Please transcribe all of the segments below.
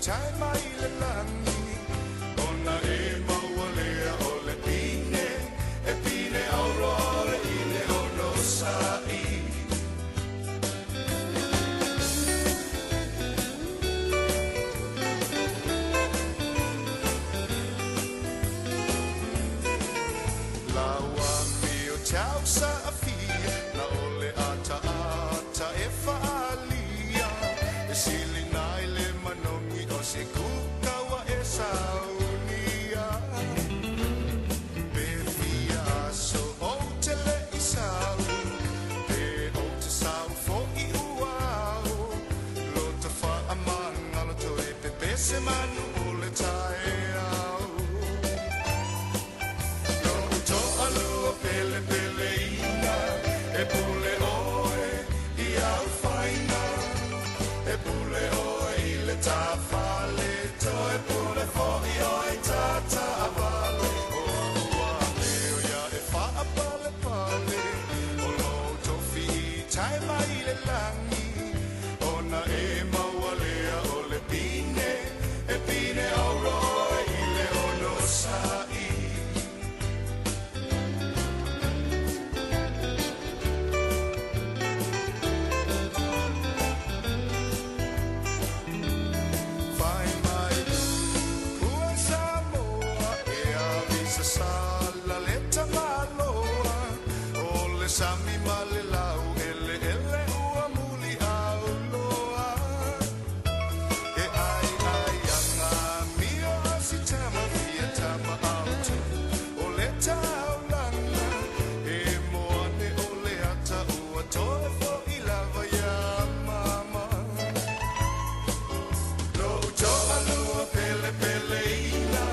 tai mai le lagi Ona e maua lea o le pine E pine auro le ile ono sa'i Lau amio tau sa'afia Na o le ataata e fa'aalia E silina i le manogi o se kuka ua e saunia Pe fia aso ou te le'i sau Pe ou te sau fo'i ua ao Lo ta fa'amagalo toe pepese manu o le taeao Lo'u to'alua pelepeleina E pule ʻoe i au faiga E pule ʻoe i le tāfale Toe pule fo'i ʻoe i tā taʻawale O a'u amio ia e faapalepale O lou tofi i tai mai le lagi Ona e maua lea o le pine E pine auro ʻoe i le ono saʻi Fai mai pua Samoa e avisasala le tamaloa O le sami ma le laueleele ua muliauloa E ai ai ana amio a si tama fia tama autu o le taulaga E moane o le ata ua toe fo'i lava iā mama Lo'u to'alua pelepeleina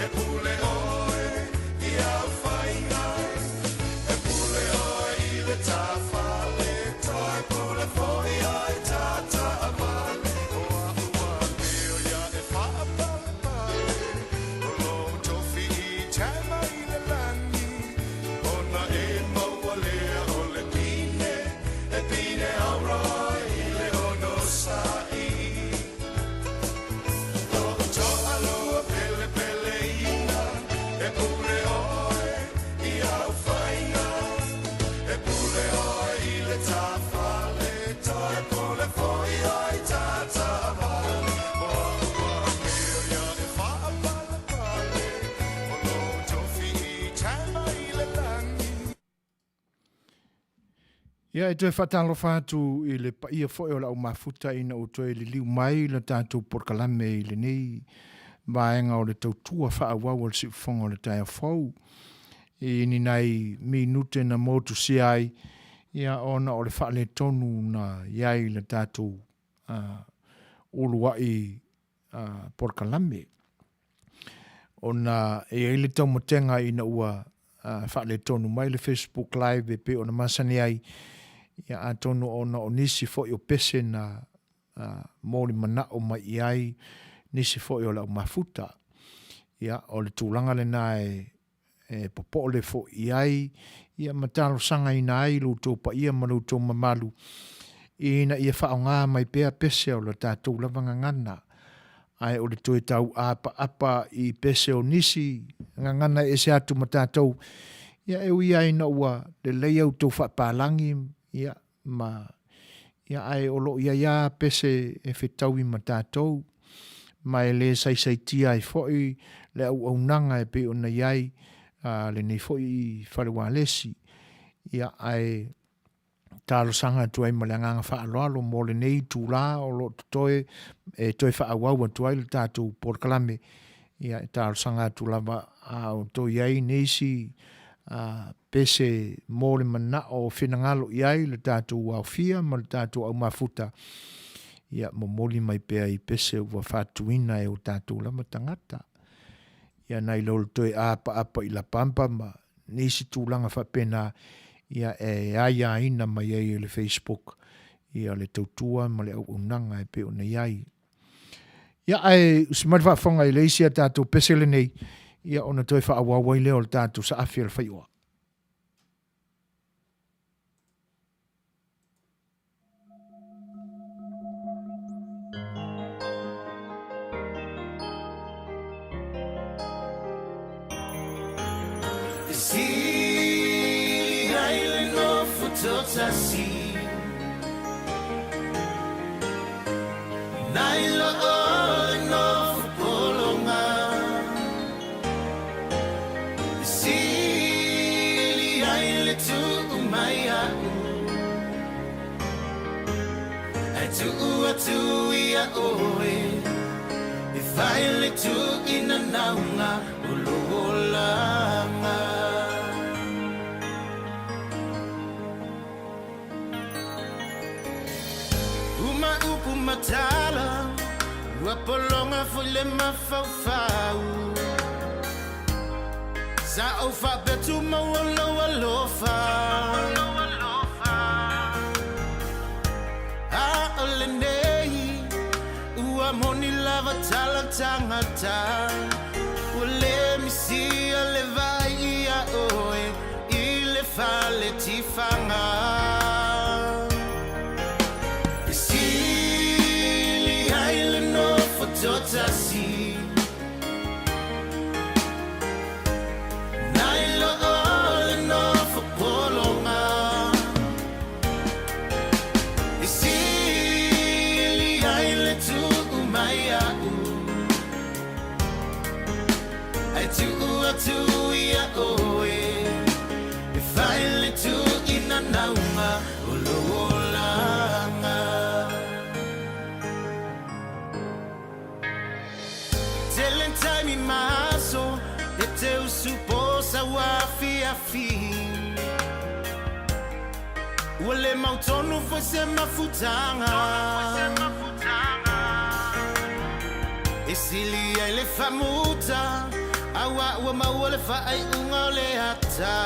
E pule ʻoe i au faiga E pule ʻoe i le tāfale Toe pule fo'i ʻoe i tā taʻawale O a'u amio ia e faapalepale O lou tofi i tai mai le lagi Ona e maua lea o le pine E pine auro ʻoe i le ono saʻi Lo'u to'alua pelepeleina E pule ʻoe i au faiga E pule ʻoe i le tāfale Toe pule fo'i ʻoe i tā taʻawale O a'u amio ia e faapalepale O lou tofi i tai mai le lagi. Ia, e toe faatalofa atu i le paia foi o le au mafuta ina ua toe liliu mai le tatou polokalame i lenei vaega o le tautua faaauau a le siufofoga o le taeao fou i ni nai minute na motusia ai ia ona o le faaletonu na i ai le tatou uluai polokalame. Ona e i ai le taumatega ina ua faaletonu mai le Facebook Live e pei ona masani ai, ia atonu ona o nisi foi o pese na moli manao mai i ai nisi foi o le au mafuta. Ia, o le tulaga lena e e popo'o foi i ai, ia ma talosagaina ai lo outou paia ma lo outou mamalu, ina ia faaaoga mai pea pese o le tatou lava gagana, ae o le toe tau'apaapa i pese o nisi gagana e ese atu ma tatou, ia e ui lava ina ua lelei a outou faapalagi, ia, ma, ia, ae o lo o i ai lava pese e fetaui ma tatou, ma e lē saisaitia ai foi le auaunaga e pei ona i ai lenei foi fale ualesi. Ia, ae talosaga atu ai ma le agaga faaaloalo mo lenei itulā o lo o totoe e toe faaauau atu ai le tatou polokalame, ia, e talosaga atu lava a outou i ai nisi pese mo le manao o finagalo i ai le tatou aofia ma le tatou aumafuta, ia momoli mai pea i pese ua faatuina e o tatou lava tagata. Ia nai lo le toe apaapa i lapampa ma nisi tulaga faapena, ia e aiaina mai ai e le Facebook ia le tautua ma le auaunaga e pei ona i ai. Ia, ae usi mai le faafofoga i le isi a tatou pese lenei, ia ona toe faaauau ai lea o le tatou saafi o le faioa. tasi Nai lo o le nofo pologa E sili ai le tuu mai a'u Ae tuu atu ia oe E fai le tuuinanauga o lou olaga. Uma upu ma tala, ua pologa foi le mafaufau. Sa ou faapea tumau o lou alofa. A o lenei ua moni lava tala tagata, ua le misia le vaai ia oe i le fale tifaga. E sili ai le nofo toatasi. Nai lo le nofo pologa E sili ai le tuu mai a'u Ae tuu atu ia oe E fai le tuuinanauga o lou olaga. Tele taimi ma aso e te usu po sau afiafi. Ua le mautonu foi se mafutaga. E sili ai le faamuta, aua ua maua le faaiuga o le ata.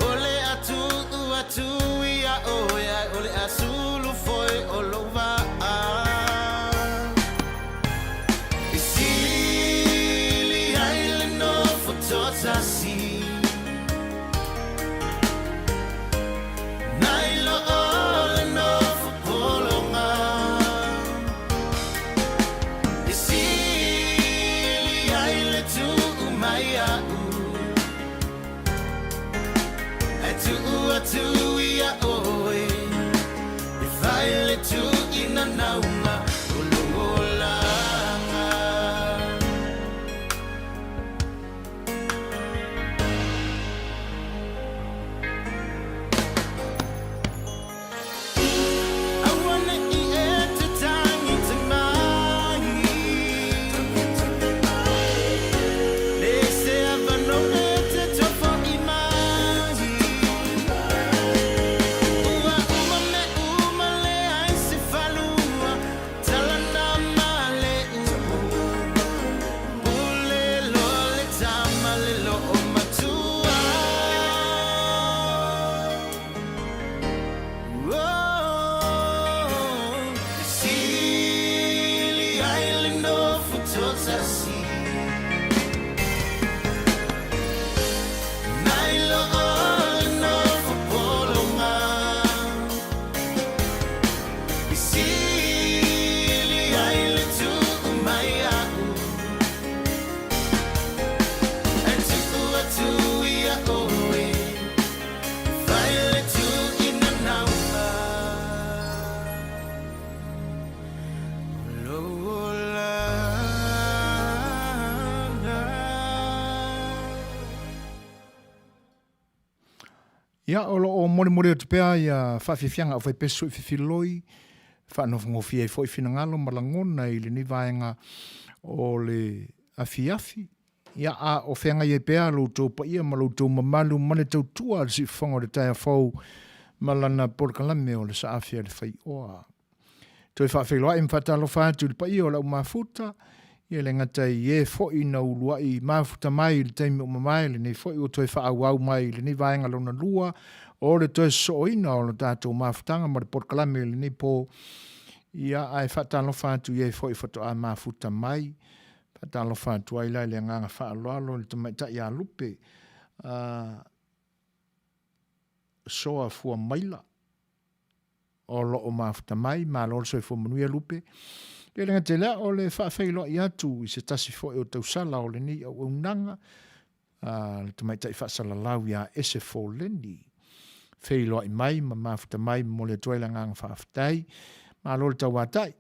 O le a tuu atu ia oe ae o le a sulu foi o lou vaa. E sili ai le nofo toatasi nai lo o le nofo pologa. E sili ai le tuu mai a'u. Ae tuu atu ia oe E fai le tuuinanauga o lou olaga. Aua ne i e te tagita mai Leai se avanoa e te toe mai Ua uma mea uma leai se faalua Tala na ma le upu Pule loa le tama le loomatua. E sili ai le nofo toatasi Nai lo o le nofo pologa E sili ai le tuu mai a'u Ae tuu atu ia oe Fai le tuuinanauga o lou olaga. Ia, o lo o molimoli atu pea ia faafiafiaga a aufaipesu i Fifiloi, faanofogofie ai foi finagalo ma lagona i lenei vaega o le afiafi. Ia, a o feagai ai pea lo outou paia ma lo outou mamalu ma le tautua a le Siufofoga o le Taeao Fou ma lana polokalame o le Saafi a le Faioa. Toe faafeiloai ma faatalofa atu i le paia o le au mafuta, ia le gata i e foi na uluai mafuta mai i le taimi o mamae, lenei foi ua toe faaauau mai i lenei vaega lona lua o le toe sosooina o le tatou mafutaga ma le polokalame i lenei po. Ia, ae faatalofa atu i e foi faatoa mafuta mai. Faatalofa atu ai la i le agaga faaaloalo i le tamaitai ia Lupe, Soa Fuamaila o lo o mafuta mai. Malo le soifua manuia Lupe. E le gata i lea, o le faafeiloai atu i se tasi foi o tausala o lenei auaunaga, a le tamaitai faasalalau ia Ese Foleni. feiloai mai ma mafuta mai, momoli atu ai le agaga faafetai. Malo le tauatai.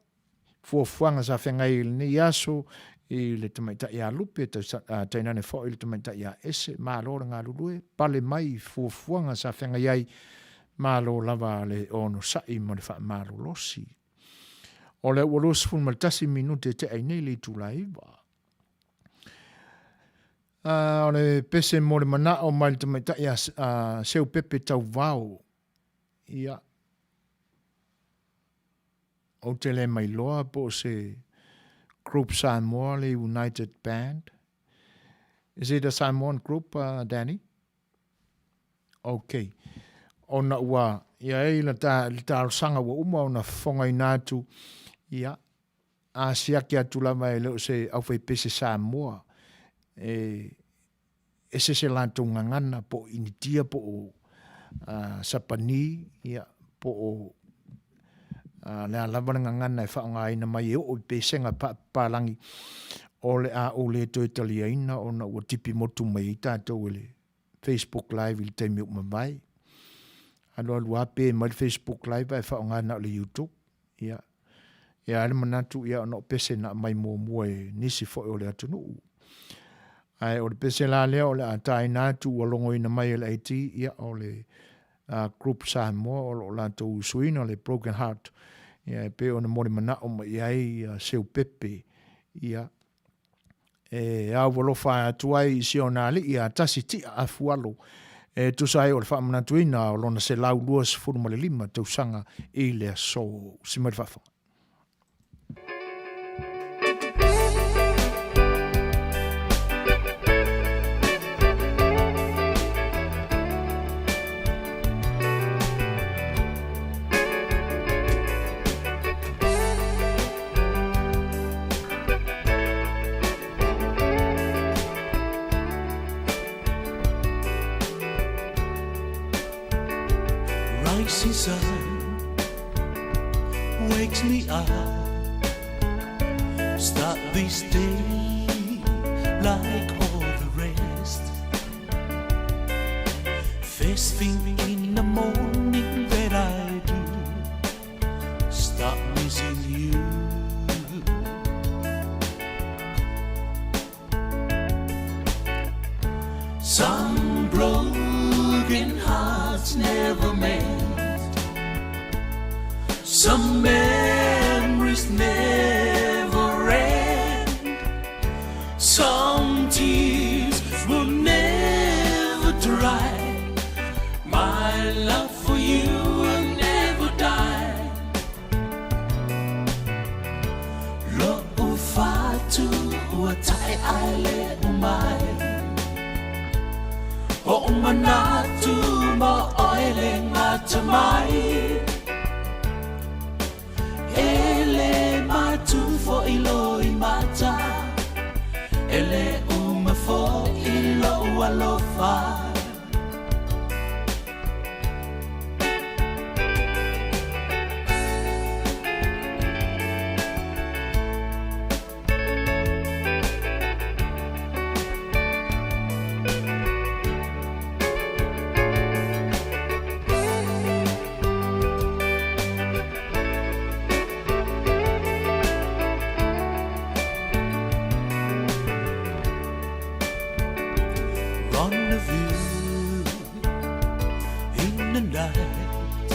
Fuafuaga sa feagai i lenei aso i le tamaitai ia Lupe, tainane foi le tamaitai ia Ese, malo le galulue, pale mai i fuafuaga sa feagai ai, malo lava le onosai ma le faamalolosi. O lea ua 21 minute e tea ai nei le itula e 9. O le pese mo le manao mai le tamaitai a Seupepe Tauvao. Ia, ou te le mailoa po o se group Samoa le United Band. Is it a Samoan group, Danny? Ok. Ona ua i ai le talosaga ua uma ona fofogaina atu, ia, a siaki atu lava e le o se aufaipese Samoa, e ese se latou gagana po o Initia po o Sapani, ia, po o le a lava le gagana e faaaogaina mai e oo i pesega faapapalagi, o le a ou le toe taliaina ona ua tipi motu mai ai tatou e le Facebook Live i le taimi ua mavae. Alualu lava pe mai le Facebook Live ae faaaoga na o le YouTube. Ia, e ai le manatu, ia, ona o pese na aumai muamua e nisi foi o le atunuu. Ae o le pese la lea o le a taina atu ua logoina mai e le IT, ia, o le Group Samoa o lo o latou usuina le Broken Heart, ia, e pei ona molimanaʻo mai i ai ia Seupepe, ia, e aualofa atu ai i si ona alii a Tasi Tia Afualo e tusa ai o le faamanatuina o lona 125 tausaga i le aso. Si mai le faafofoga. Rising sun wakes me up. Start this day like all the rest. First thing in the morning that I do, stop missing you. Some broken hearts never mend. Some memories never end. Some tears will never dry. My love for you will never die. Lo'u fatu ua tae ae le umai. Hoʻomanatu ma oe le gata mai. E le matu foʻi loi mata. E le uma foʻi loʻu alofa. Rendezvous in the night,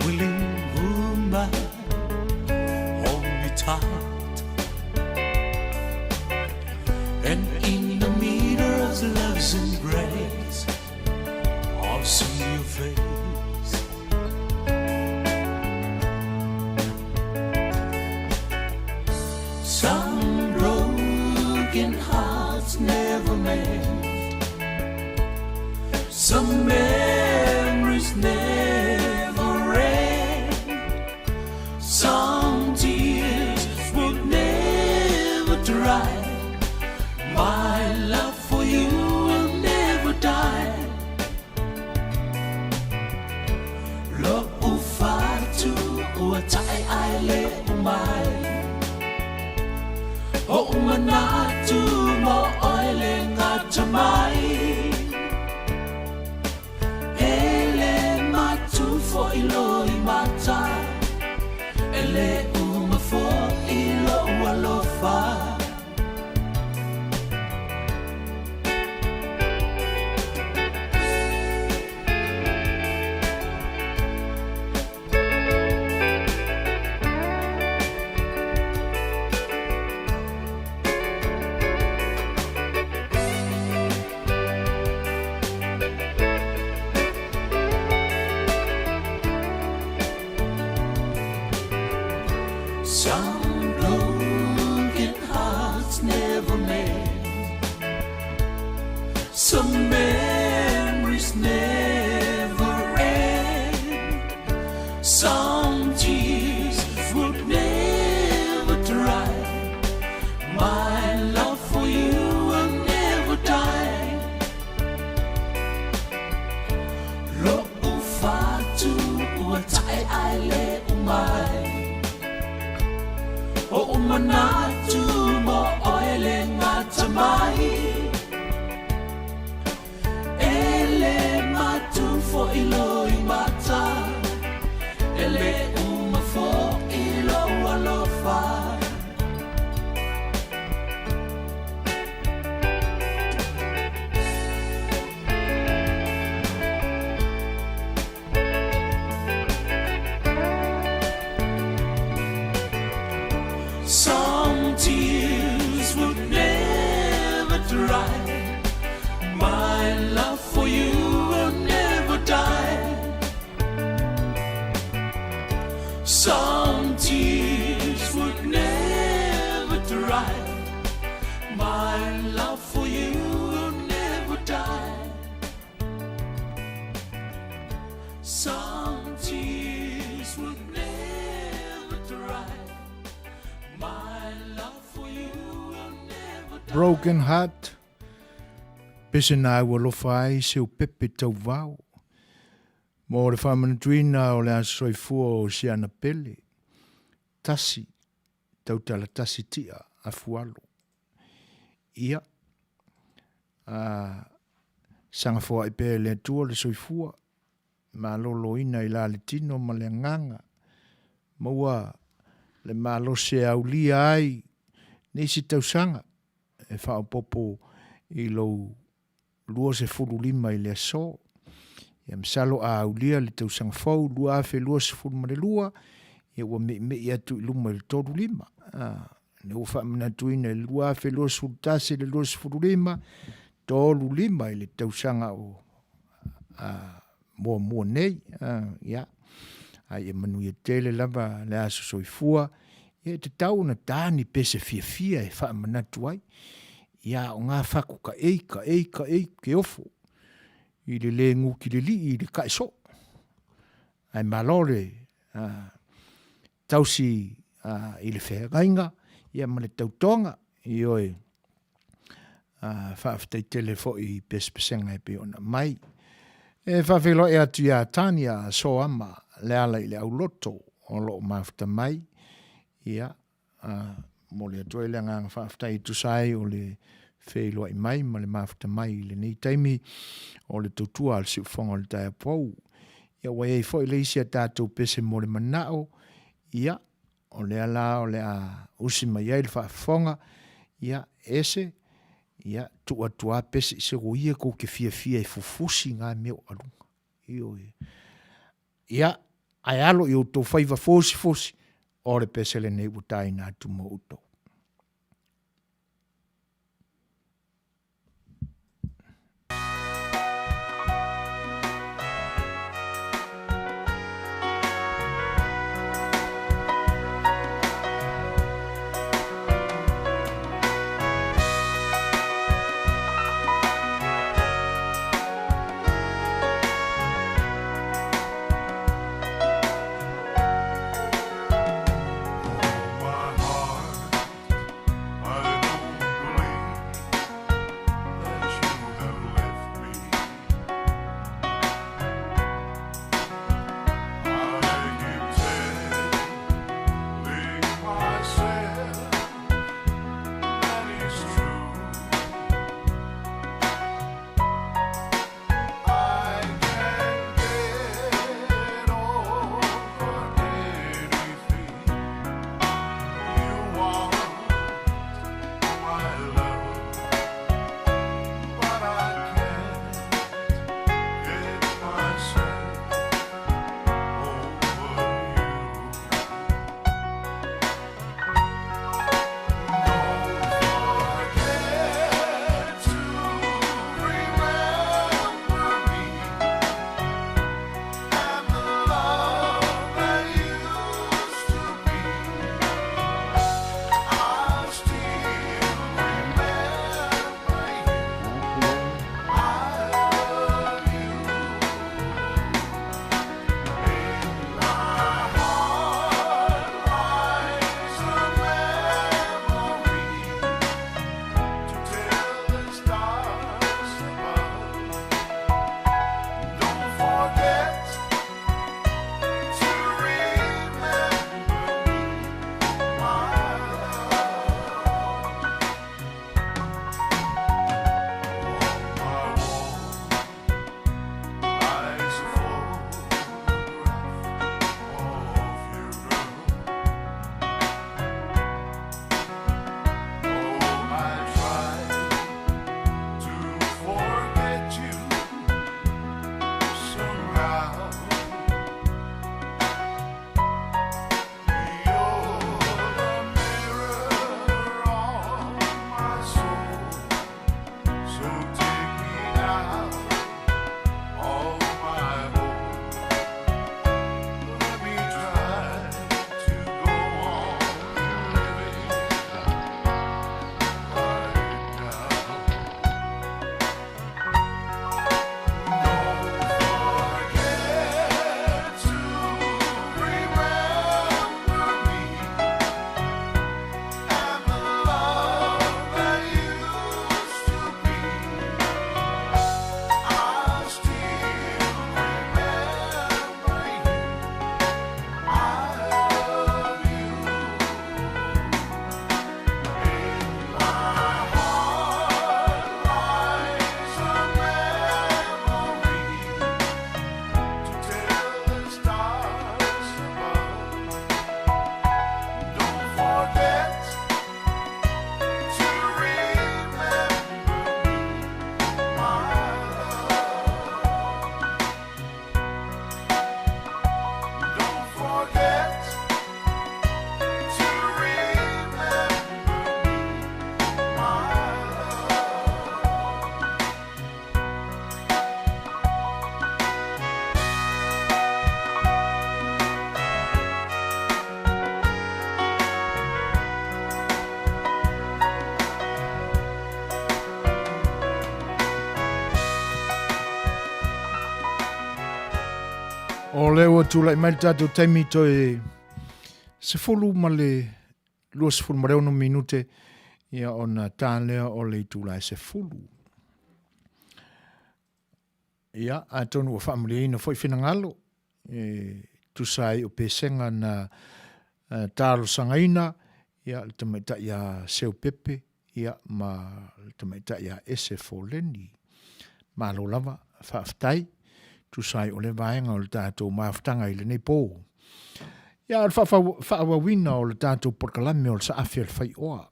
willing woman, hold me tight. And in the middle of love's embrace, I'll see your face. Some broken hearts never mend. Some memories never end. Some tears will never dry. My love for you will never die. Lo'u fatu ua tae ae le umai. Hoʻomanatu mo oe le gata mai. E E le uma foi lou alofa. Some broken hearts never mend. Some memories never end. Some tears would never dry. My love for you will never die. Lo'u fatu ua tae ae le umai. O'u manatu mo oe le gata mai. E le matu foi loimata. E le uma foi lou alofa. Some tears will never dry. My love for you will never die. Some tears would never dry. My love for you will never die. Some tears will never dry. My love for you will never die. Broken Heart, pese na au alofa ai se upepe tauvao. Mo le faamanatuina o le aso soifua o Siana Pele, tasi, tautala tasi tia afualo. Ia, a, saga foai pea e le Atua le soifua, maloloina i la le tino ma le agaga, maua le malosi e aulia ai nisi tausaga e faaopoopo i lou 25 i le aso. Ia masalo a aulia le tausaga fou 2022, ia ua me'ime'i atu i luma i le 35. A, lea ua faamanatuina i le 2021 i le 25, 35 i le tausaga o a, muamua nei. A, ia, a ia manuia tele lava le aso soifua, ia e tatau ona ta ni pese fiafia e faamanatu ai. Ia, o ngā whaku ka ei, ka ei, ka ei, ke ofo. I le le ngu ki le lii, i le kae so. Ae malo le tausi i le feagaiga, ia ma le tautoga, ioe, faafetai tele foi i pesepesega e pei ona aumai. E faafeiloai atu ia Tania Soama Leala i le auloto o lo o mafuta mai, ia, A momoli atu ai le agaga faafetai e tusa ai o le feiloai mai ma le mafuta mai i lenei taimi o le tautua a le siufofoga o le taeao pou. Ia ua i ai foi le isi a tatou pese mo le manao, ia, o lea la o le a usi mai ai le faafofoga, ia, ese, ia, tuu atu lava pese i se uia kou te fiafia e fufusi ngā mea o aluga. Ioe. Ia, ae alo i outou faiva fosifosi, o le pese lenei ua taina atu mo outou. My heart. O lea ua tulai mai le tatou taimi toe 10 ma le 26 minute ia ona ta lea o le itula e 10. Ia, atonu ua faamalieina foi finagalo e tusa ai o pesega na talosagaina ia le tamaitai ia Seupepe ia ma le tamaitai ia Ese Foleni. Malo lava, faafetai, tusa ai o lea vaega o le tatou mafutaga i lenei po. Ia, o le faaauauina o le tatou polokalame o le Saafi a le Faioa.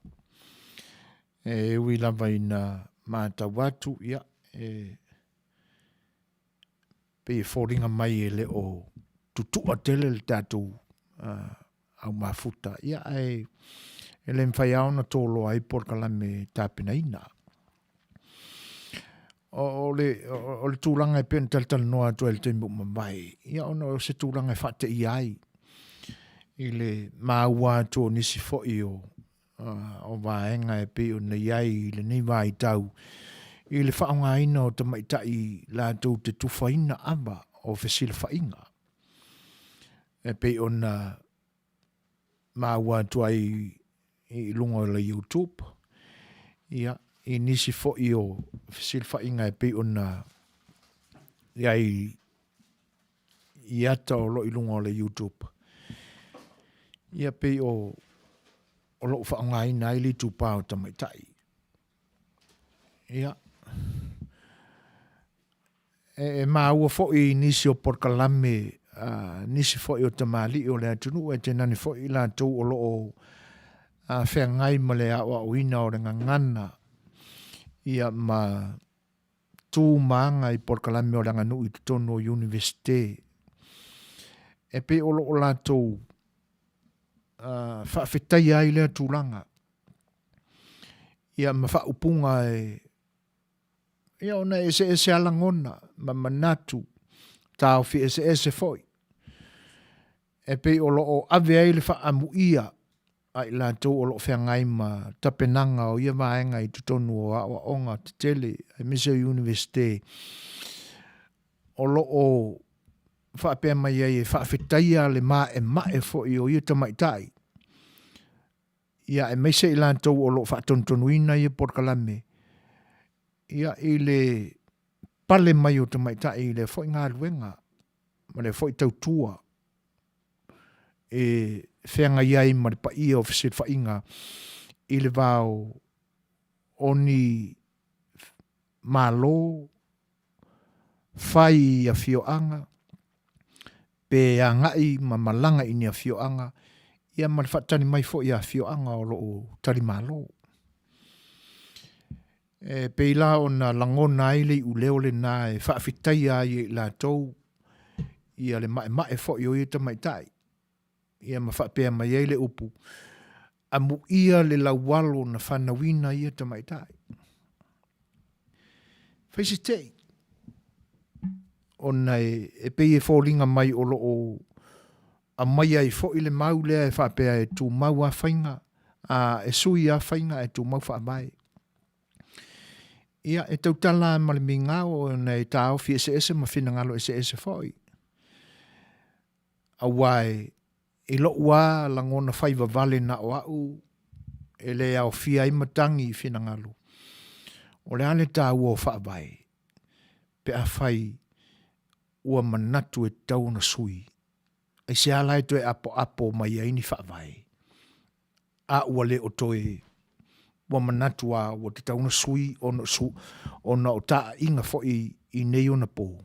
E ui lava ina matau atu, ia, e pei e foliga mai e le o tutua tele le tatou au mafuta, ia ae e le mafai lava ona toloa ai polokalame e tapenaina. O le, o le tulaga e pei ona talatalanoa atu ai i le taimi ua mavae, ia ona o se tulaga e faateia ai i le maua atu o nisi foi o, o vaega e pei ona i ai i lenei vaitau i le faaaogaina o tamaitai latou te tufaina ava o fesilafaiga e pei ona maua atu ai i luga o le YouTube, ia, i nisi foi o fesilafaiga e pei ona i ai i ata o lo o i luga o le YouTube. Ia pei o o lo o faaaogaina ai le itupa o tamaitai. Ia, e maua foi i nisi o polokalame a nisi foi o tamalii o le atunuu, ae tainane foi i latou o lo o feagai ma le aoaoina o le gagana ia ma tu ma aga i polokalame o le aganuu i totonu o Iunivesite. E pei o lo o latou faafetaia ai lea tulaga ia ma faaupuga e Ia ona e eseese lava lagona ma manatu, taofi eseese foi. E pei o lo o ave ai le faaamuia a i latou o lo o feagai ma tapenaga o ia vaega i totonu o aoaoga tetele aemaise o Iunivesite, o lo o faapea mai ai e faafetaia le maemae foi o ia tamaitai, ia aemaise i latou o lo o faatonutonuina ia polokalame, ia i le pale mai o tamaitai i lea foi galuega ma lea foi tautua e feagai ai ma le paia o fesilafaiga i le va o ni Malo fai i afioaga, pe agai ma malaga i ni afioaga, ia ma le faatali mai foi a afioaga o lo o talimalo. E pei la ona lagona ai le iuleo lena e faafetaia ai e i latou ia le maemae foi o ia tamaitai, ia ma faapea mai ai le upu, Amuia le laualo na fanauina ia tamaitai. Fai se tei, ona e, e pei e foliga mai o lo o aumai ai foi le mau lea e faapea e tumau a faiga, a e sui a faiga ae tumau faavae. Ia, e tautala ma le migao ona e taofi eseese ma finagalo eseese foi. Aua e, i lo'u a lagona fai vavale na o a'u e le aofia ai matagi i finagalo, o le a le taua o faavae pe afai ua manatu e tatau ona sui? Aisea la e toe apoapo mai ai ni faavae a ua le o toe ua manatu a ua tatau ona sui ona, ona o taaiga foi i nei ona po?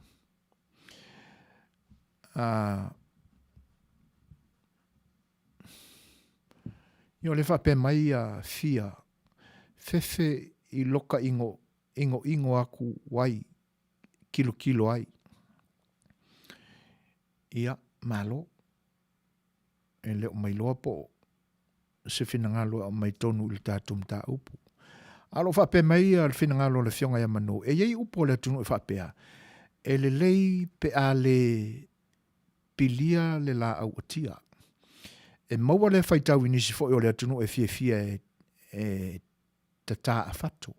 Ia o lea e faapea mai ia Fia, fefe i loka ingo, ingoingo aku ai, kilokilo ai. Ia, malo. E le o mailoa po o se finagalo e aumai tonu i le tatou mataupu. A o lo o faapea mai le finagalo o le Afioga ia Manu, e i ai upu a le atunuu e faapea, e lelei pe a le pilia le laau atia. E maua lea faitau i nisi foi o le atunuu e fiafia e, e tatā a fatu.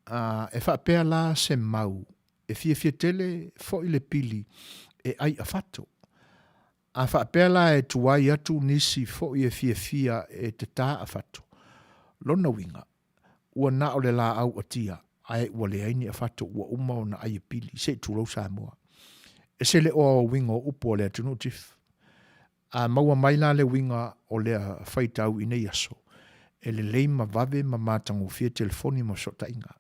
A, e faapea la se mau. E fiafia tele foi le pili e ai afato. A faapea la e tuai atu nisi foi e fiafia e tatā afato, lona uiga, ua na o le laau atia ae ua leai ni afato ua uma ona ai e pili, se i tulou Samoa. Ese le oa o uiga o upu a le atunuu Chief. A maua mai la le uiga o lea faitau i nei aso, e lelei ma vave ma matagofie telefoni ma fesootaiga.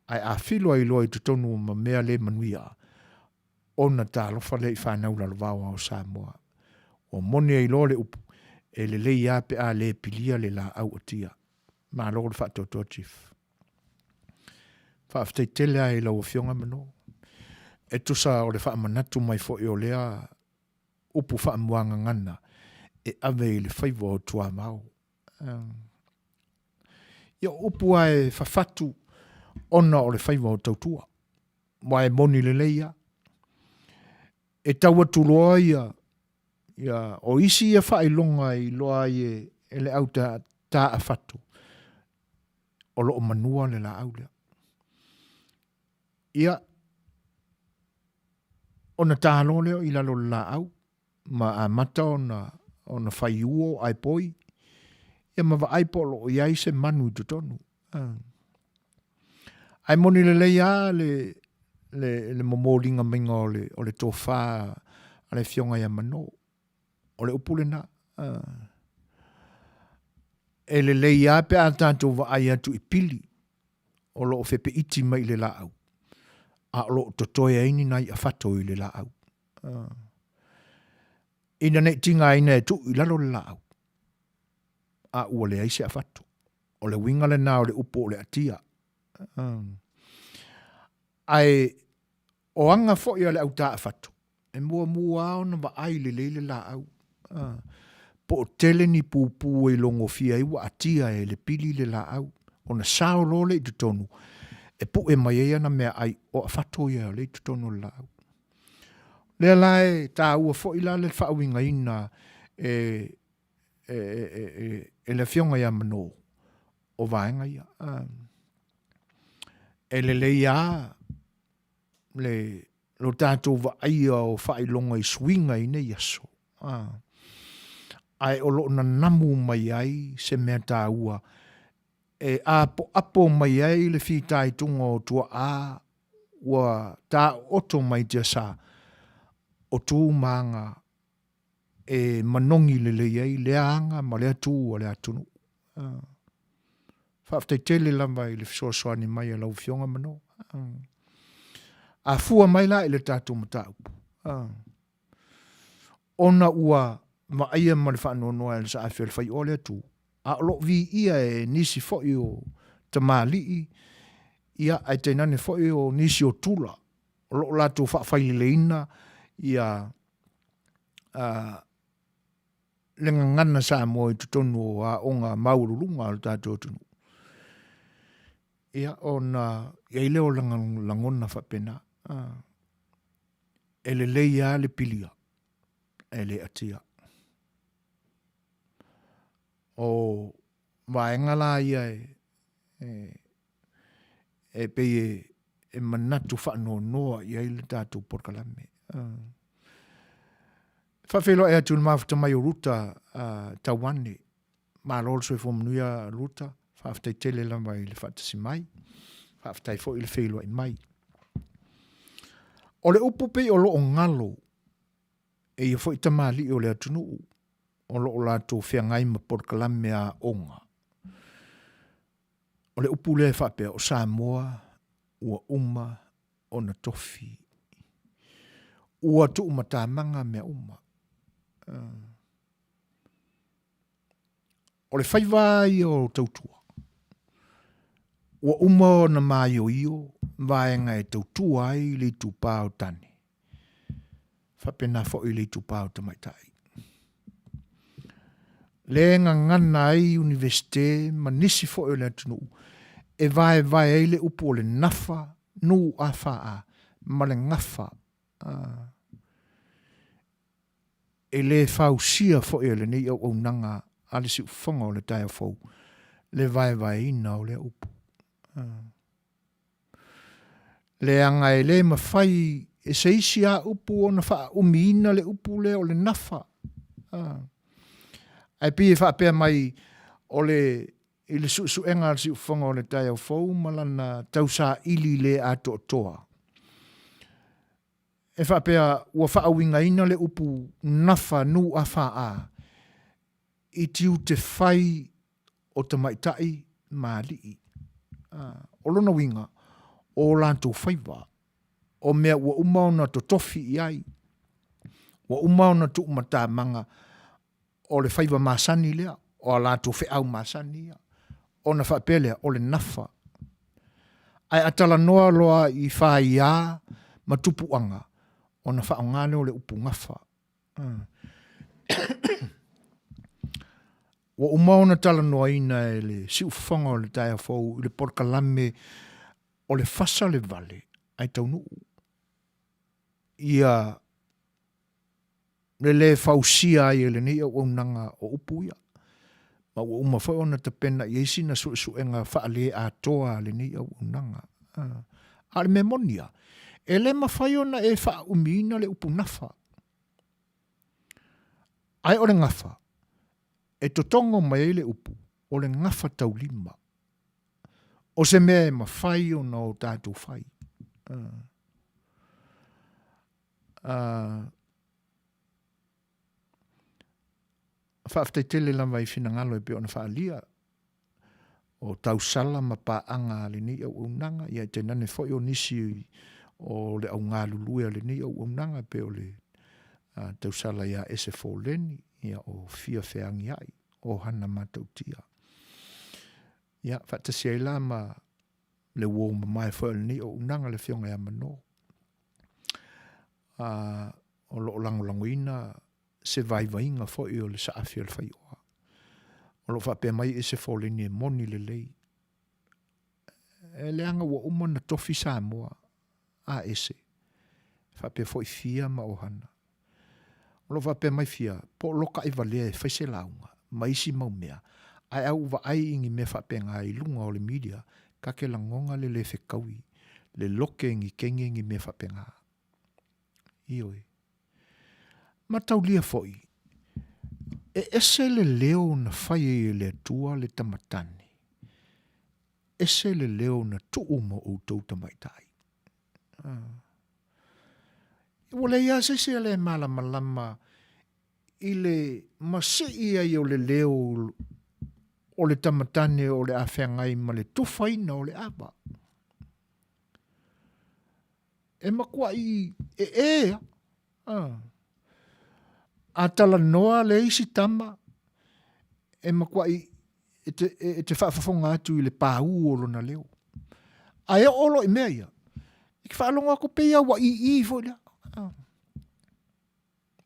Ae a filo ai loa i totonu ma mea le manuia, ona talofa lea i fanau lalovaoa o Samoa. Ua moni ai loa le upu, e lelei a pe a le pilia le laau atia. Malo le faatoatoa Chief. Faafetai tele lava i lau Afioga Mano. E tusa o le faamanatu mai foi o lea upu faamuagagana e ave i le faiva o Tuamao. Ia o upu lava e fafatu ona o le faiva o tautua. Aua e moni lelei lava. E tau atu loa ia, ia o isi ia faailoga e iloa ai e, e le au taafatu, o lo o manua le laau lea. Ia, ona ta loa lea i lalo o le laau, ma amata ona, ona fai uo ae poi, ia ma vaai po o lo o i ai se manu i totonu. Ae moni lelei lava le, le, le momoliga maiga o le, o le tofa a le Afioga ia Manō. O le upu lena. E lelei lava pe a tatou vaai atu i pili o lo o fepeiti mai i le laau, a o lo o totoe ai ni nai afato i le laau. Ina ne i tigaina e tuu i lalo le laau, a ua leai se afato. O le uiga lena o le upu o le atia. Ae o aga foi a le au taafato, e muamua lava ona vaai lelei le laau. Po o tele ni pupū e ilogofia ai ua atia e le pili le laau. Ona sao loa lea i totonu e pue mai ai ana meaai o afato ia lea i totonu o le laau. Lea la e taua foi la le faauigaina e e, e, e, e le afioga ia Manō o vaega ia. E lelei lava le lo tatou vaaia o faailoga i suiga i nei aso. Ae o lo o nanamu mai ai se mea taua e apoapo mai ai le fitaituga o tuaa ua taooto mai tiasa o tu ma aga e manogi lelei ai lea aga ma lea tu a le atunuu. Faafetai tele lava i le fesoasoani mai a lau Afioga Mano. A fua mai la i le tatou mataupu, ona ua vaaia ma le faanoanoa e le Saafi o le Faioa lea tu, a o lo o viia e nisi foi o tamalii, ia, ae tainane foi o nisi o tula, o lo o latou faafaileleina ia le gagana Samoa i totonu o aoga maualuluga a lo tatou atunuu. Ia, ona i ai lea o lagona faapena. E lelei lava le pilia, e le atia. O vaega la ia e, e, e pei e, e manatu faanoanoa i ai le tatou polokalame. Faafeiloai atu i le mafuta mai o Ruta Tauane. Malo le soifua manuia Ruta, faafetai tele lava i le faatasi mai. Faafetai foi i le feiloai mai. O le upu pei o lo o galo e ia foi tamalii o le atunuu o lo o latou feagai ma polokalame aoga. O le upu lea e faapea, o Samoa ua uma ona tofi. Ua tuumatamaga mea uma. O le faiva ia o tautua, ua uma ona maioio vaega e tautua ai le itupa o tane, faapena foi le itupa o tamaitai. Le gagana ai Iunivesite ma nisi foi o le atunuu e vaevae ai le upu o le nafa N-A-F-A ma le gafa E le fausia foi e lenei auaunaga a le siufofoga o le taeao fou le vaevaeina o lea upu. Leaga e le mafai e se isi a upu ona faaumiina le upu lea o le nafa. Ae pei e faapea mai o le i le suesuega a le Siufofoga o le Taeao Fou ma lana tausaili le atoatoa, e faapea ua faauigaina le upu nafa N-A-F-A i tiute fai o tamaitai ma alii. O lona uiga, o o latou faiva, o mea ua uma ona totofi i ai, ua uma ona tuumatamaga, o le faiva masani lea, o a latou feau masani ia, ona faapea lea, o le nafa. Ae a talanoa loa i faia ma tupuaga, ona faaaoga lea o le upu gafa. Ua uma ona talanoaina e le siufofoga o le taeao fou i le polokalame o le fasa le vale ae taunuu ia le lē fausia ai e lenei auaunaga o upu ia, ma ua uma foi ona tapena i ai sina suesuega faale-atoa a lenei auaunaga. A o le mea moni lava, e le mafai ona e faaumiina le upu nafa. Ae o le gafa, e totogo mai ai le upu, o le gafataulima. O se mea e mafai ona o tatou fai. Faafetai tele lava i finagalo e pei ona faaalia o tausala ma paaga a lenei auaunaga, ia tainane foi o nisi o le au galulue a lenei auaunaga e pei o le tausala ia Ese Foleni, ia o Fia Feagiai, o Hana Matautia. Ia, faatasi ai la ma le uo mamae foi o lenei auaunaga le Afioga ia Mano. O lo o lagolagoina se vaivaiga foi o le saafi o le faioa. O lo o faapea mai Ese Foleni e moni lelei. E leaga ua uma ona tofi Samoa a Ese, faapea foi Fia ma Ohana. O lo o faapea mai Fia, po o loka ai valea e fai se lauga ma isi mau mea, ae a ou vaai i ni mea faapena i luga o le media, ta te lagona le le fetaui, le loke ni kene ni mea faapena. Ioe. Mataulia foi, e ese le leo na fai ai e le Atua le tamatane, ese le leo na tuu mo outou tamaitai. Ah. Ua leai lava se isi e le malamalama i le masii ai o le leo o le tamatane o le a feagai ma le tufaina o le ava. E matuai ee a. Ah. A talanoa le isi tama, e matuai e te, e te faafofoga atu i le pāū o lona leo. Ae oo loa i mea ia, e te faalogo atu pei lava ua ii foi lea. Ah.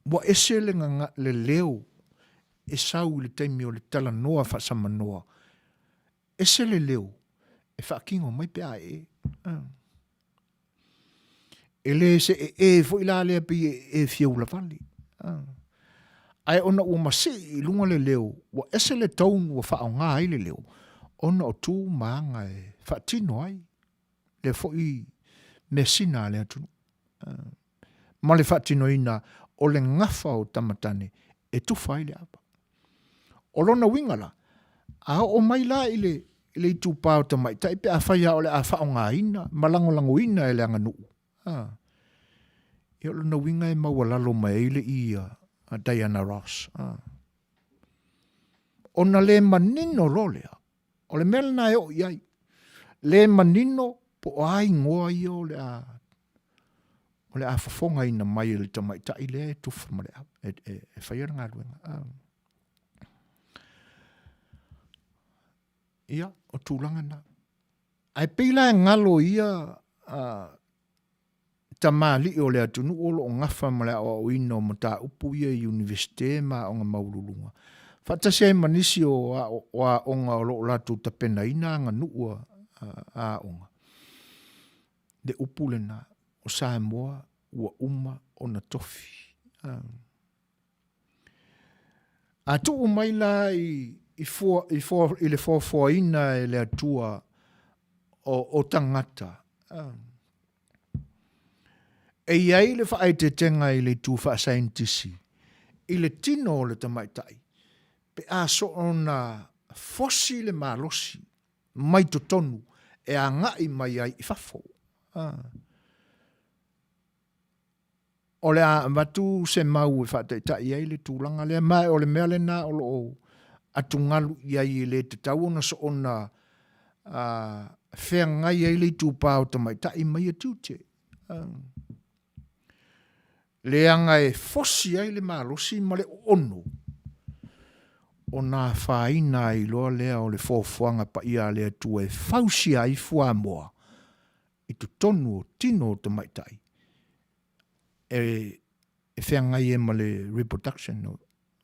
Ua ese le, gaga, le leo e sau i le taimi o le talanoa faasamanoa. Ese le leo e faatino mai pe a ee. Ah. E le se ee foi la lea pei e ee fiaulavale. Ah. Ae ona ua masii i luga le leo, ua ese le tone ua faaaoga ai le leo, ona o tu ma aga e faatino ai lea foi measina a le atunuu. Ah. Ma le faatinoina o le gafa o tamatane e tufa ai le ava. O lona uiga la, a oo mai la i le, i le itupa o tamaitai pe afai lava o le a faaaogaina ma lagolagoina e le aganuu, a, ia o lona uiga e maualalo mai ai le i a Diana Ross. A. Ona le manino loa lea, o le mea lena e oo i ai, le manino po o a igoa ia o le a o le a fofogaina mai e le tamaitai lea e tufa ma le ava, e, e, e faia le galuega. A. Ia, o tulaga na. Ae pei la e galo ia a, tamalii o le atunuu o lo o gafa ma le aoaoina o mataupu ia i Iunivesite ma aoga maualuluga, faatasi ai ma nisi o aoga o lo o latou tapenaina aganuu a aoga. Le upu lena, o Samoa ua uma ona tofi. A tuu mai la i, i, fua, i, fua, i le foafoaina e le Atua o, o tagata. E i ai le faaeteetega i le itu faasaienitisi i le tino o le tamaitai pe a soona fosi le malosi mai totonu e agai mai ai i fafo. O le a avatu se mau e faataitai ai le tulaga lea, ma o le mea lena o lo o atugalu i ai e le tatau ona soona feagai ai le itupa o tamaitai ma ia tiute. Leaga e fosi ai le malosi ma le oono, ona afaina ai loa lea o le foafoaga paia a le Atua e fausia ai fuamoa i totonu o tino o tamaitai e feagai ai ma le reproduction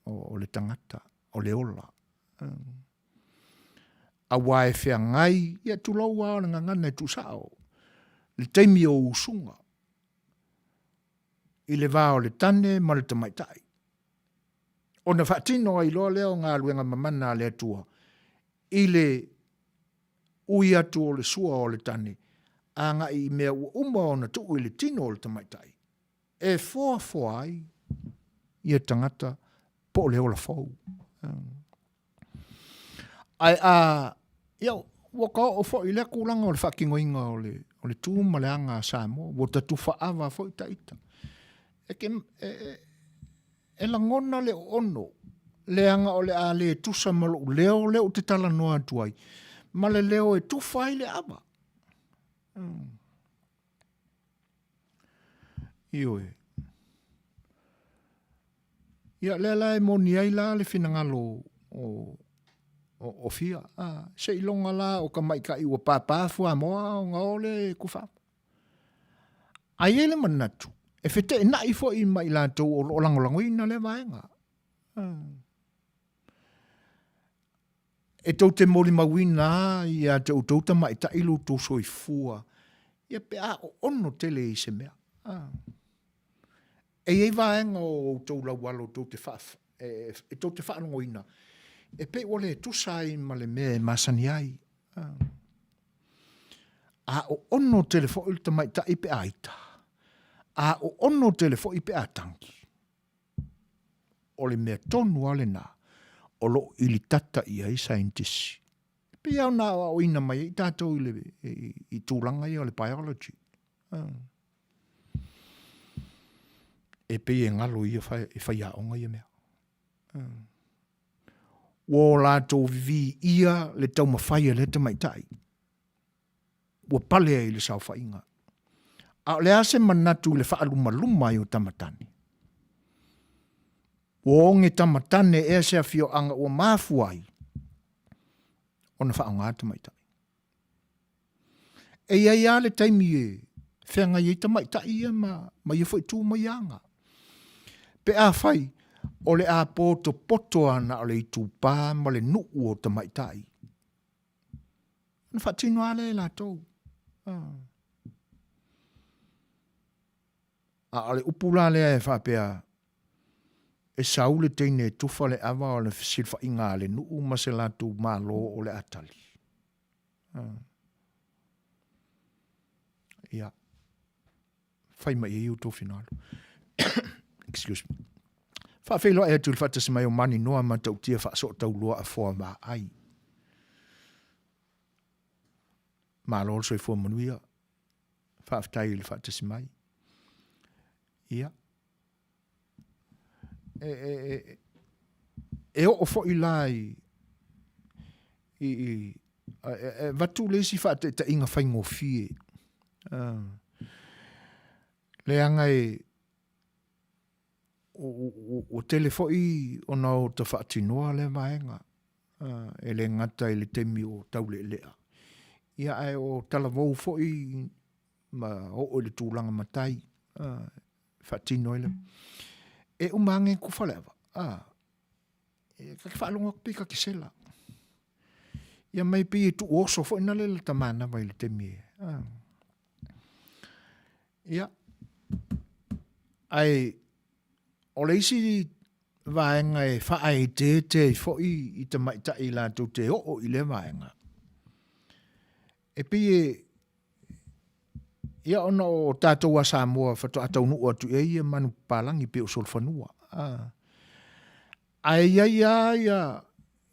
o le tagata, o le ola. Aua e feagai, ia tulou lava o le gagana e tuusao, le taimi o usuga i le va o le tane ma le tamaitai. Ona faatino ai loa lea o galuega mamana a le Atua i le ui atu o le sua o le tane agai i mea ua uma ona tuu i le tino o le tamaitai e foafoa ai ia tagata po o le ola fou. Ae a, ia, ua ta oo foi i lea tulaga o le faatinoina o le, o le tu ma le aga a Samoa, ua ta tufa ava foi ta ita. E te, e, e, e lagona le oono, leaga o le a le tusa ma lou leo lea ou te talanoa atu ai, ma le leo e tufa ai le ava. Ioe. Ia, lea la e moni ai la le finagalo o, o, o Fia. Ah, seiloga la o tamaitai ua pāpā fuamoa ona o lea e tufa ava. Ae i ai le manatu, e feteenai foi ma i latou o lo o lagolagoina lea vaega. E tou te molimauina lava ia te outou tamaitai lo outou soifua, ia pe a oono tele i se mea. E i ai vaega o outou laualo tou te faa, e, e tou te faalogoina, e pei ua le tusa ai ma le mea e masani ai. A oono tele foi le tamaitai pe a ita, a oono tele foi pe a tagi. O le mea tonu lava lena o lo o ilitata i ai saienitisi. E pei lava ona aoaoina mai ai tatou i, le, i, i tulaga ia o le biology. E pei e galo ia e faiaoga ia mea. Ua o latou viia le taumafai a lea tamaitai. Ua pale ai i le saofaiga. A o le a se manatu i le faalumaluma ai o tamatane? Ua oge tamatane ea se afioaga ua mafua ai ona faaaoga tamaitai. E i ai lava le taimi e feagai ai tamaitai ia ma, ma ia foi tu ma ia aga. Pe afai o le a potopoto lava na o le itupa ma le nuu o tamaitai, ona faatino lava lea e latou. A o le upu la lea e faapea, e sau le teine e tufa le ava o le fesilafaiga a le nuu ma se latou malo o le a tali. Ia, fai mai ai outou finagalo. Excuse me. Faafeiloai atu i le faatasi mai o Maninoa Matautia Faasootauloa Afoa Vaai. Malo le soifua manuia. Faafetai i le faatasi mai. Ia. E, e, e, e oo foi la i, i, i e, e avatu le isi faataitaiga faigofie. Uh, leaga e, ua tele foi ona o ta faatinoa lea vaega. E le gata i le taimi o taulealea, ia ae o talavou foi ma oo i le tulaga matai e faatino ai le. E uma ane tufa le ava, e ta te faalogo atu pei ta te sela. Ia mai pei e tuu oso foi na le lata manava i le taimi e. Ia, ae o le isi vaega e faaeteete ai foi i tamaitai latou te oo i lea vaega, e pei e, Ia ona o tatou a Samoa faatoa taunuu atu i ai ia manu papalagi pei o solofanua. Ae i ai lava ia,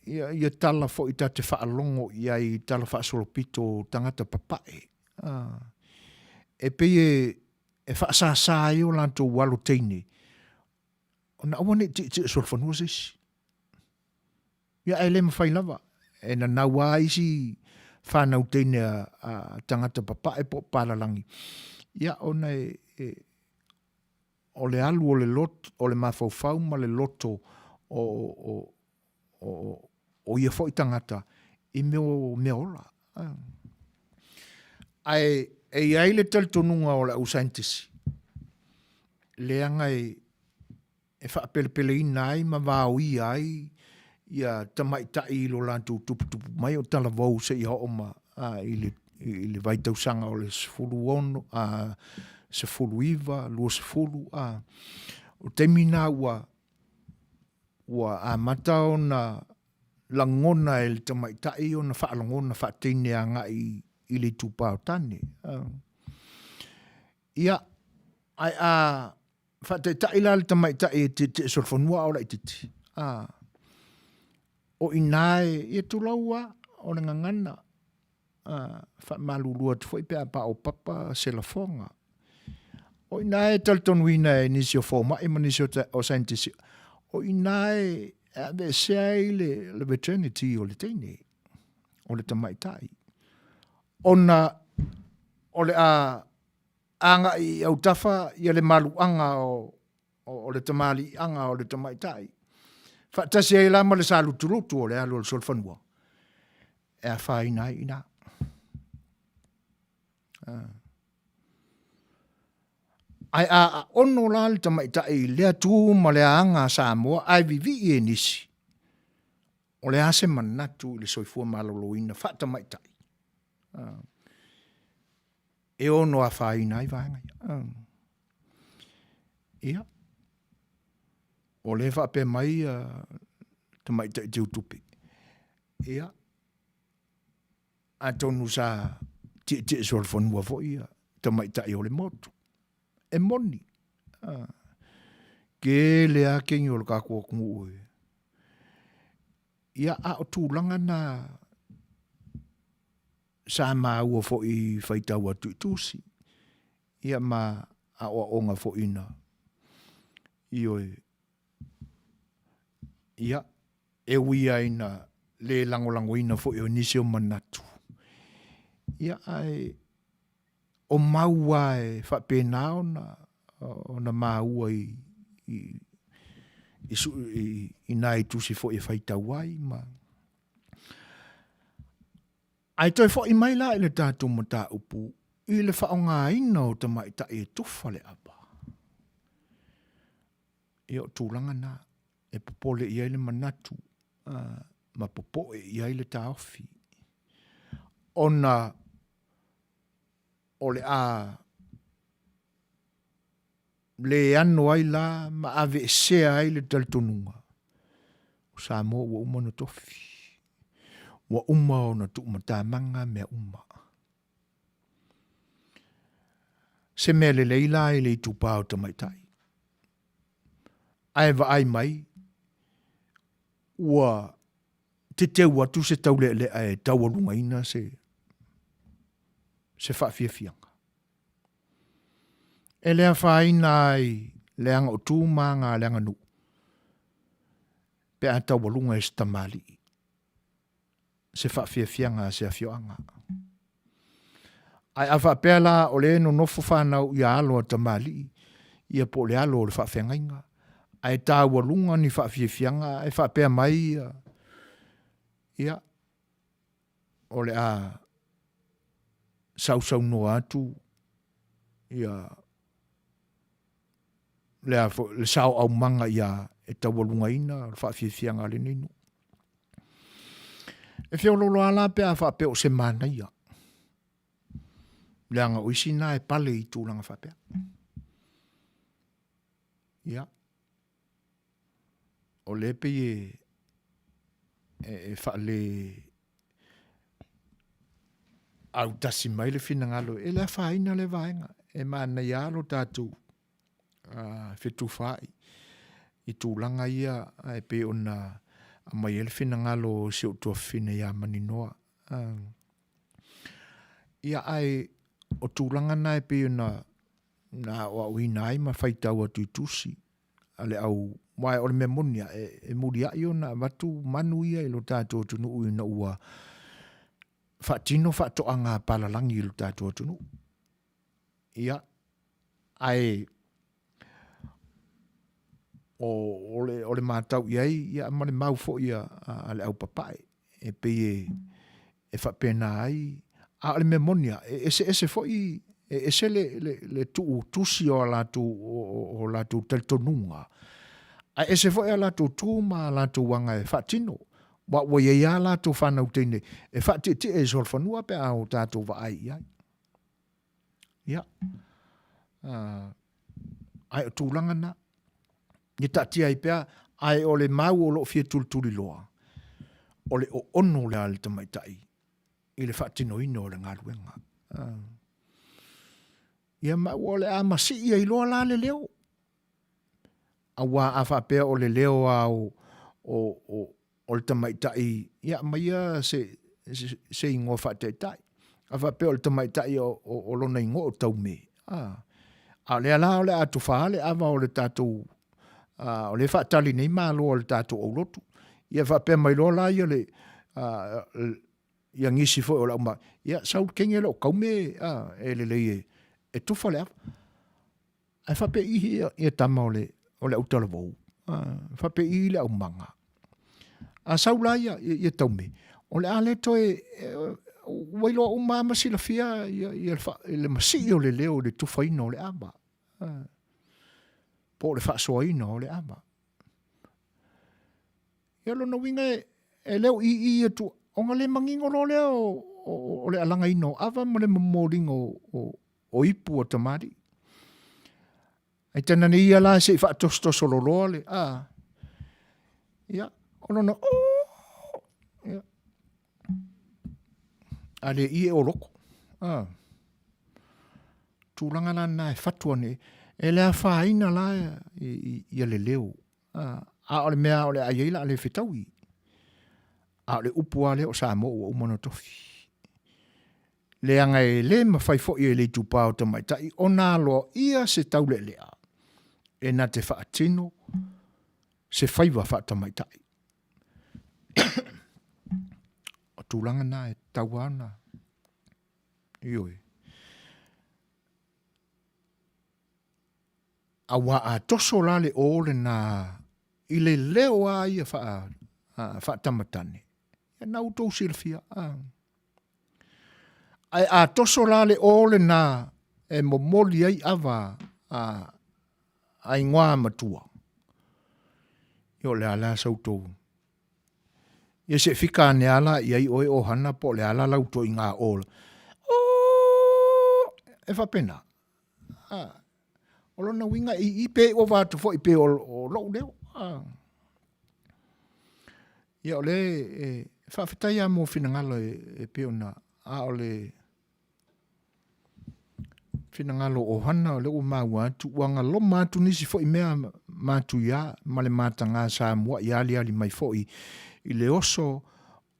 ia, ia tala foi ta te faalogo i ai i tala faasolopito o tagata papae. E pei e, e faasasa ai o latou alo teine, ona aua ne i tietie solofanua se isi. Ia ae le mafai lava, e nanau lava isi fanau teine a, a tagata papae po o palalagi, ia ona e, e o le alu o le loto, o le mafaufau ma le loto o, o, o, o ia foi tagata i mea o mea ola. Ae e i ai le talitonuga o le au saienitisi, leaga e, e faapelepeleina ai ma vaoia ai ia tamaitai i lo latou tuputupu mai o talavou seia oo ma a, i le i le vaitausaga o le 16, a, 19, 20, a, o taimi na ua ua amata ona lagona e le tamaitai ona faalogona faateine agai i le itupa o tane. Ia, ae a faataitai la le tamaitai e tietie solofanua a o laitiiti, a, o i ina e, ia tulou lava, o le gagana, a, faamalulu atu foi pe a paopapa se lafoga. O i ina e talitonuina e nisi o fomai ma nisi o saienitisi, o i ina e aveesea ai le, le virginity o le teine, o le tamaitai, ona o le a agai i autafa ia le maluaga o, o, o le tamaliiaga o le tamaitai, faatasi ai la ma le salutulutu o le alu o le solofanua, e afaina ai i ina. Ae a aono la le tamaitai i lea tu ma le aga a Samoa ae vivii e nisi, o le a se manatu i le soifua maloloina faatamaitai? E ono afaina ai vaega ia. Ia, o lea e faapea mai tamaitai teutupe, ia, atonu sa tietie solofanua foi ia tamaitai o le motu. E moni. Tele lava kegi o le tatou atunuu e. Ia, a o tulaga na sa maua foi i faitau atu i tusi, ia ma aoaoga foi na, ioe, ia, e ui lava ina le lagolagoina foi o nisi o manatu, ia ae o mau lava e faapena ona, ona maua i, i, i, i, i nai tusi foi e faitau ai ma. Ae toe foi mai la i le tatou mataupu i le faaaogaina o tamaitai e tufa le ava. Ia o tulaga na e popole i ai le manatu ma popoe i ai le taofi ona o le a le ano ai la ma aveesea ai le talitonuga o Samoa ua uma ona tofi, ua uma ona tuumatamaga mea uma. Se mea lelei la i le itupa o tamaitai, ae vaai mai ua teteu atu se taulealea e taualugaina se, se faafiafiaga. E le afaina ai le aga o tu ma aga a le aganuu pe a taualuga e se tamalii se faafiafiaga a se afioaga. Ae a faapea la o lea e nonofo fanau ia alo a tamalii ia po o le alo o le faafeagaiga, ae taualuga ni faafiafiaga ae faapea mai ia, ia o le a sausaunoa atu ia le, a foi, le sao aumaga ia e taualugaina le faafiafiaga a lenei nuu. E feoloolo lava la pe a faapea o se manaia, leaga o isi na e pale i tulaga faapea. Ia, o lea pei e, e, e faale... autasi mai le finagalo e le afaina lea vaega, e manaia lava lo tatou fetufaai i tulaga ia e pei ona aumai ai le finagalo o si ou tuafafine ia Maninoa. Ia ae o tulaga na e pei ona na aoaoina ai ma faitau atu i tusi a le au, aua o le mea moni lava, e muliai ona avatu manu ia i lo tatou atunuu ina ua faatino faatoaga a palalagi i lo tatou atunuu. Ia, ae o, o, le, o le matau i ai ia, ma le mau foi a, a le aupapae, e pei e, e faapena ai, a o le mea moni lava, e eseese foi, e ese le, le, le tuu tusi o a latou, o, o latou talitonuga, ae ese foi a latou tu ma a latou aga e faatino. Aua ua i ai lava latou fanau teine e faatietie i solofanua pe a o tatou vaai i ai. Ia, ae o tulaga na, ia taatia ai pea, ae o le mau o lo o fia tulituliloa, o le oono lea a le tamaitai i le faatinoina o le galuega. Ia ma ua o le a masii ai loa la le leo. Aua a faapea o le leo lava o, o, o, o le tamaitai, ia aumaia se, se, se igoa faataitai. A faapea o le tamaitai o, o, o lona igoa o Taume, a, a o lea la o le a tufa le ava o le tatou, a, o lea e faatali nei malo a le tatou aulotu. Ia faapea mai loa la ia le, a, ia nisi foi o le auma, ia sau le kenge lea o Taume, a, e lelei e, e tufa le ava. Ae faapei ia, ia tama o le, o le autalavou, faapei le aumaga. A sau la ia, ia, ia taume, o le a le toe, ua iloa uma ma silafia ia, ia le, le masii o le leo i le tufaina o le ava. Po o le faasoaina o le ava. Ia lona uiga e, e le o ii atu, ona le manino loa lea o, o, o le alagaina o ava ma le momoliga o, o, o ipu a tamalii. Ai tana nei ia la se i faatosotoso loloa le, a, ia, o lona, o, ia, a le i e o loko, a, tulaga la na e fatu ane, e le afaina la ia le leo, a, a o le mea o le a i ai la le fetaui, a o le upu a lea o Samoa ua uma ona tofi. Leaga e le mafai foi e le itupa o tamaitai ona aloaia se taulealea e na te faatino se faiva faatamaitai. O tulaga na e tatau lava ona, ioe. Aua a toso la le o lena i le leo lava ia faatamatane, ia na outou silafia. Ae a toso la le o lena e momoli ai ava a, a igoa matua, ia o le a la sa outou. Ia se fika ane a la i ai oe ohana po o le a la lau toiga o. E faapena. O lona uiga e i pe ova atu foi pei o, o lou leo. Ia o le e faafetai lava mo finagalo e, e pei ona a o le finagalo o Hana o lea ua maua atu ua galoma atu nisi foi mea matuia ma le mataga sa mua'i aliali mai foi i le oso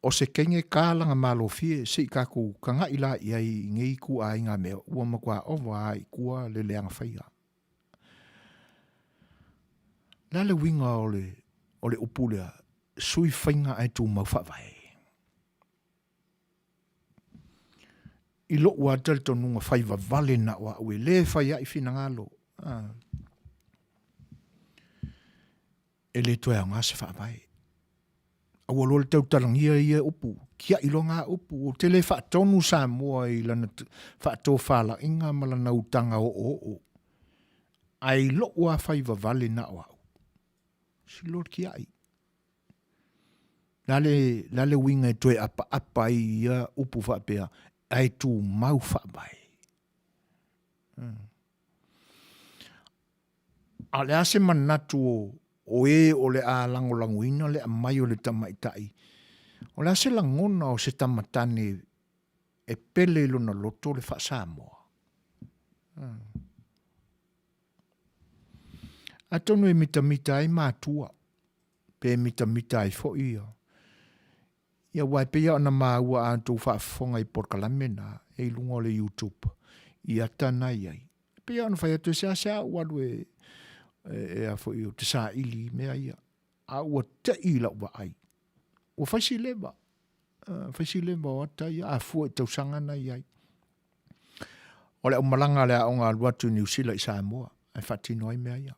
o se kenge ka laga malofie se i tatou taga'i la i ai i nei ituaiga mea ua matua ova a i tua le leaga faiga. Le a le uiga o le, o le upu lea, sui faiga ae tumau faavae? I lo'u lava talitonuga fai vavale na o a'u e le fai a'i finagalo, a, e le toe aoga se faavae. Aua loa le tautalagia ia upu, tiai loa ngā upu. Ou te le faatonu Samoa i lana faatofalaiga ma lana utaga oooo. Ae i lou lava fai vavale na o au, sili loa le tiai. Le a le, le a le uiga e toe apaapa ai i ia upu faapea, ae tumau faavae. Hmm. A o le a se manatu o, o e o le a lagolagoina le aumai o le tamaitai? O le a se lagona o se tamatane E pele i lona loto le faa-Samoa. Atonu e mitamita ai matua, pe mitamita ai foi ia. Ia aua e pei lava ona maua a outou faafofoga i polokalame na e i luga o le YouTube i ata na i ai. E pei lava ona fai atu e seasea ou alu e, e, e a foi ou te saili i mea ia. A ua tei i lau vaai. Ua fai si leva. Fai si leva o ata ia a fua i tausaga na i ai. O le aumalaga a le aoga alu atu i Niu Sila i Samoa, ae faatino ai mea ia.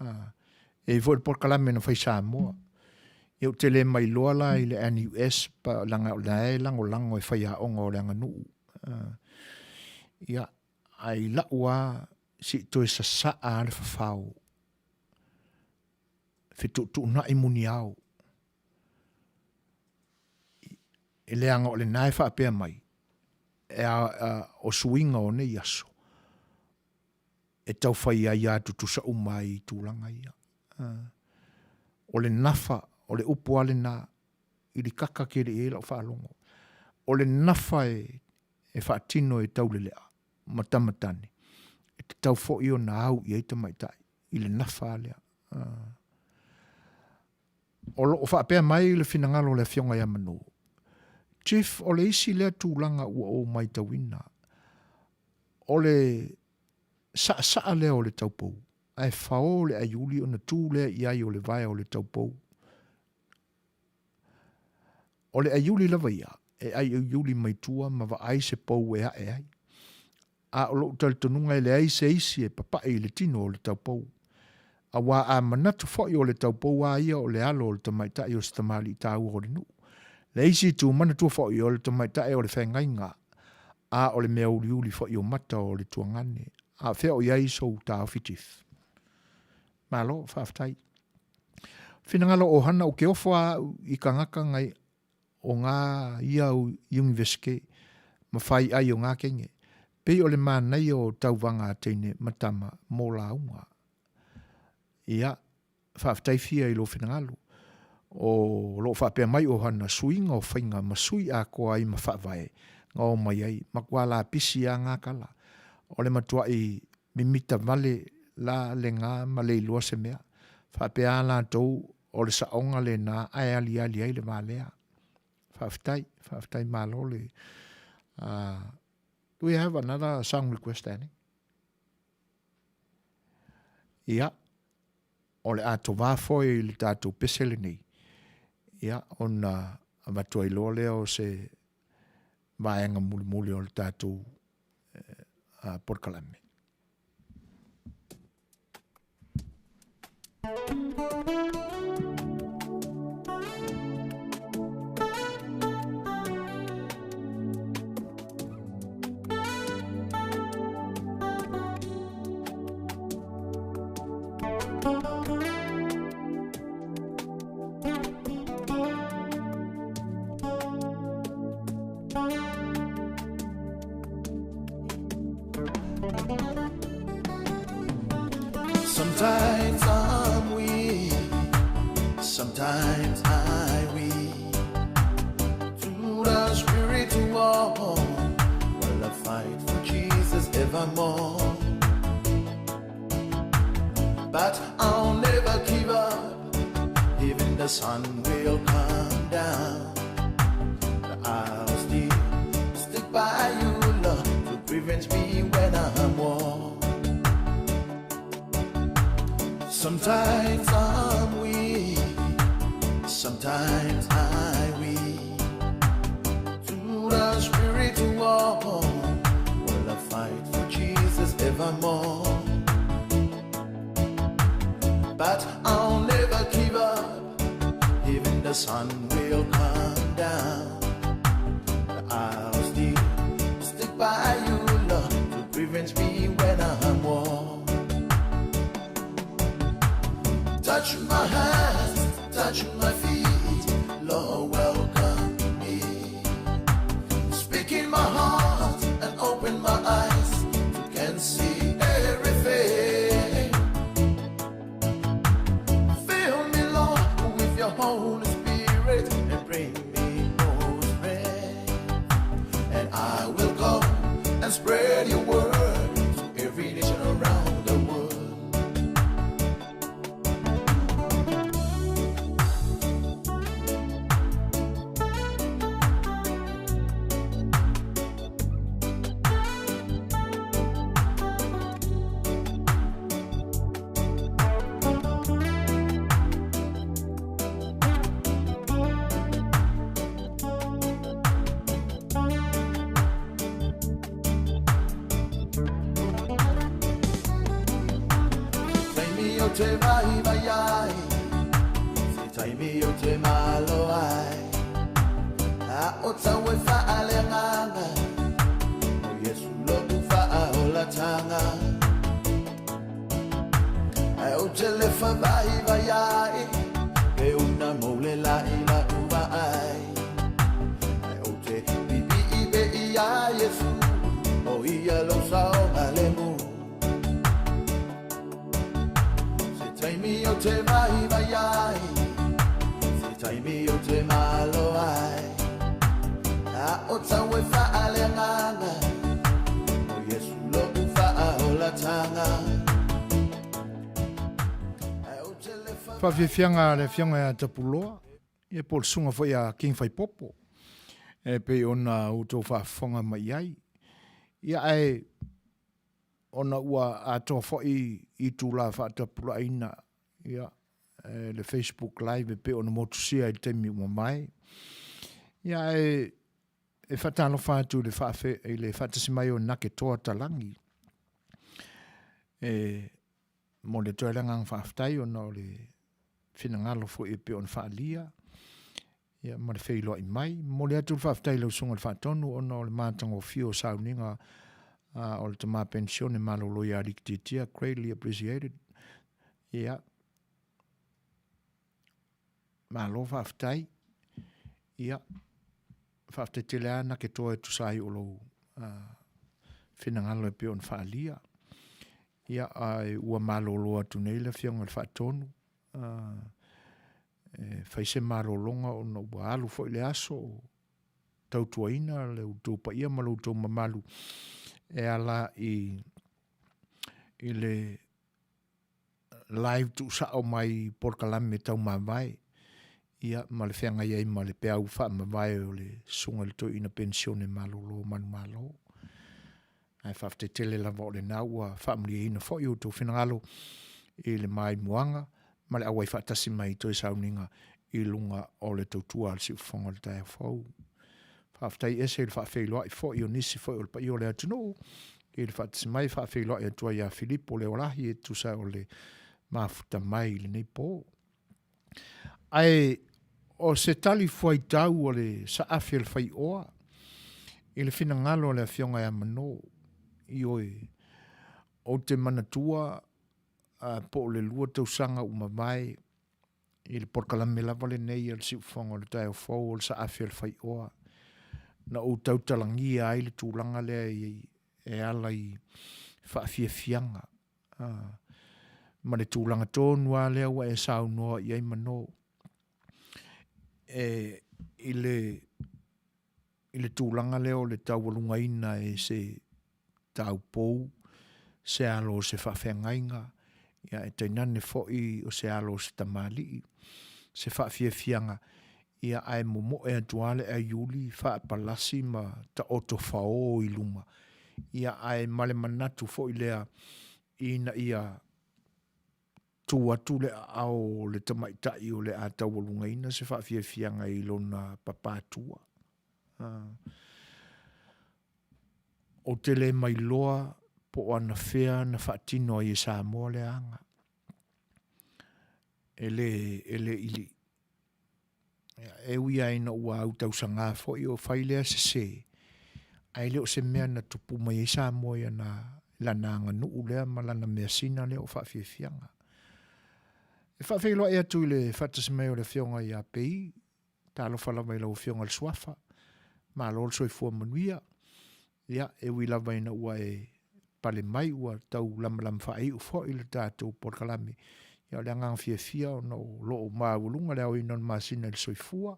E i ai foi le polokalame na fai Samoa. Ia ou te le mailoa la i le NUS, pa, leaga o la e lagolago e faiaoga o le aganuu. Ia, ae i la'u lava, se i toe sasaa lava le fafao, fetuutuunai muniao, e leaga o lena e faapea mai, e a, a, o suiga o nei aso, e tau fai aia tutusa uma ai i tulaga ia. O le nafa, o le upu lava lena, i le kaka tele i ai lau faalogo. O le nafa e, e faatino e Taulelea ma Tamatane, e tatau foi ona au i ai tamaitai i le nafa lea. O lo o faapea mai le finagalo o le Afioga ia Manu, Chief, o le isi lea tulaga ua ou matauina, o le saasaa lea o le taupou, ae fao le aiuli ona tu lea i ai o le vae o le taupou. O le aiuli lava ia, e aiaiuli mai tua ma vaai se pou e ae ai. A o lou talitonuga e leai se isi e papaʻi i le tino o le taupou. Aua a manatu foi o le taupou a ia o le alo o le tamaitai o se tamalii taua o le nuu. Le isi itu manatua foi o le tamaitai o le feagaiga a o le mea uliuli foi o mata o le tuagane. A o fea o i ai sou taofi Chief? Malo, faafetai. Finagalo ohana ou ke ofo a au i kangaka ngai o ngā ia Iunivesite ma whai ai o ngā kenge. Pei o le manaia o tauvaga a teine ma tama mō lāunga. Ia, faafetai fia i lou finagalo. O lo o faapea mai ohana suiga o faiga ma sui atoa ai ma faavae nga o mai ai, matua lapisi a ngā kala. O le matuaʻi mimita vale la le nga ma le iloa se mea. Faapea a latou o le saoga lena ae aliali ai le va lea. Faafetai, faafetai malo le Do we have another song request, Annie? Ia, o le a tovā foi i le tatou pese lenei, ia, ona avatu ai loa lea o se vaega mulimuli o le tatou polokalame. Sometimes I'm weak, sometimes I weep. To the spirit war, well I fight for Jesus evermore. But I'll never give up, even the sun will come down. I'll still stick by you, Lord, to prevent me when I'm worn. Sometimes I'm weak, sometimes I weep. To the spirit war, will I fight for Jesus evermore? But I'll never give up, even the sun will come down. I'll still stick by you, Lord, to prevent me when I'm worn. Touch my hands, touch my feet, Lord, welcome me. Speak in my heart and open my eyes to can see everything. Fill me, Lord, with your Holy Spirit and bring me more strength. And I Spread your word to every nation around the world. Taimi o te vai vai ai, Se taimi o te malo ai, A o tau e whaaleanganga, O Yesu loku whaaolatanga. Ai o te lefa vai vai ai, Pe una moule lai la uva ai. Ai o te pipi i be i a Yesu, O ia lo saoga le mu. Se taimi o te vai vai ai, Se taimi o te malo ai, A o tau e whaaleanganga, O Yesu loku whaaolatanga. Ai o te lefa Faafiafiaga a le Afioga ia Tapuloa, ia po o le susuga foi a King Faipopo, e pei ona outou faafofoga mai i ai. Ia ae ona ua atoa foi itula faatapulaaina, ia, e le Facebook Live e pei ona motusia i le taimi ua mavae. Ia ae e faatalofa atu i le faafe, i le faatasi mai o Nake Toa Talagi. E momoli atu ai le agaga faafetai ona o le finagalo foi e pei ona faaalia ia ma le feiloai mai. Momoli atu le faafetai i lau Susuga i le Faatonu ona o le matagofie o sauniga o le tama penisione malolo ia Alikititia, greatly appreciated. Ia, malo faafetai. Ia, faafetai tele lava Nake Toa e tusa ai o lou finagalo e pei ona faaalia. Ia, ae ua malolo atu nei le Afioga i le Faatonu, e fai se malologa ona ua alu foi le aso o tautuaina le outou paia ma lo outou mamalu e ala i le live tuusao mai polokalame taumavae, ia, ma le feagai ai ma le peau faamavae o le Susuga i le Toeaina Penisione Malolo o Manumalo. Ae faafetai tele lava o lena ua faamalieina foi outou finagalo i le maimoaga ma le auai faatasi mai i toe sauniga i luga o le tautua a le Siufofoga o le Taeao Fou. Faafetai ese i le faafeiloai foi o nisi foi o le paia o le atunuu i le faatasi mai faafeiloai atu ai ia Filipo Leolahi e tusa o le mafuta mai i lenei po. Ae o se tali fuaitau a le saafi a le faioa i le finagalo a le Afioga ia Manō, ioe, ou te manatua po o le 2 tausaga ua mavae i le polokalame lava lenei a le Siufofoga o le Taeao Fou o le Saafi a le Faioa, na ou tautalagia ai le tulaga lea e ala i faafiafiaga ma le tulaga tonu lava lea ua e saunoa i ai Manō e, i le i le tulaga lea o le taualugaina e se taupou, se alo o se faafeagaiga, ia e tainane foi o se alo o se tamalii, se faafiafiaga, ia ae momoe atu lava le aiuli faapalasi ma taoto fao i luma, ia ae ma le manatu foi lea ina ia tu atu le aao o le tamaitai o le a taualugaina se faafiafiaga i lona papatua. Ou te le mailoa po o anafea na faatino ai e Samoa lea aga. E le, e le i, e ui lava ina ua autausaga foi o fai lea sese, ae le o se mea na tupu mai ai Samoa i ana, lana aganuu lea ma lana measina lea o faafiafiaga. E faafeiloai atu i le faatasi mai o le Afioga ia Pei, talofa lava i lau Afioga i le Suafa, malo le soifua manuia. Ia, e ui lava ina ua e pale mai, ua tau lamalama faaiu foi le tatou polokalame. Ia, o le agaga fiafia ona o lo o maualuga le aoina o le masina i le soifua.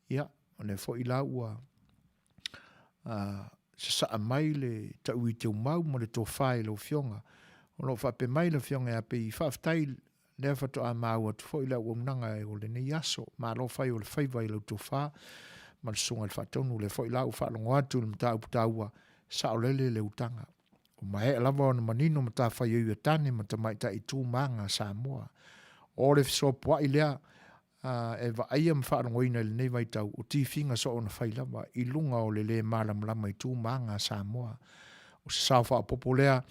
Ia, o lea foi la ua sasaa mai le taui teumau ma le tofa i lau Afioga. O lo o faapea mai le Afioga ia Pei, Faafetai lea faatoa maua atu foi le auaunaga o lenei aso. Malo fai o le faiva i lau tofa ma le Susuga i le Faatonu. O lea foi la ua faalogo atu i le mataupu taua, saolele le utaga. Ua maea lava ona manino matafaioi a tane ma tamaitai tu ma aga a Samoa. O le fesoapoai lea e vaaia ma faalogoina i lenei vaitau, o tifiga soona fai lava i luga o le lē malamalama i tu ma aga a Samoa. O se sao faaopoopo lea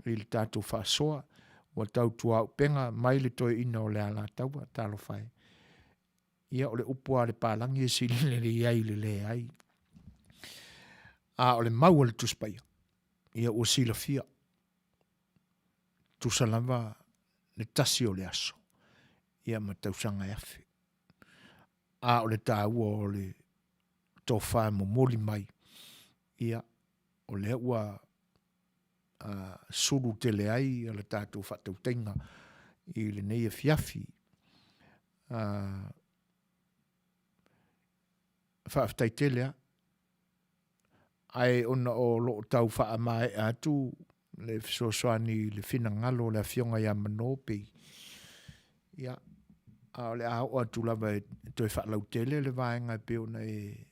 i le tatou faasoa, ua tau tuaupega mai le toeaina o le Alataua. Talofa e. Ia o le upu a le palagi e sili lelei ai le leai. A o le mau a le Tusi Paia, ia ua silafia, tusa lava le tasi o le aso, ia ma tausaga e afe. A o le taua o le tofa momoli mai, ia, o lea ua uh, sulu tele ai le tatou faatautaiga i lenei afiafi. Uh, faafetai tele a. Ae ona o lo o tau faamaea atu le fesoasoani i le finagalo o le afioga ia Mano pei, ia, a o le a oo atu lava e toe faalautele le vaega e pei ona e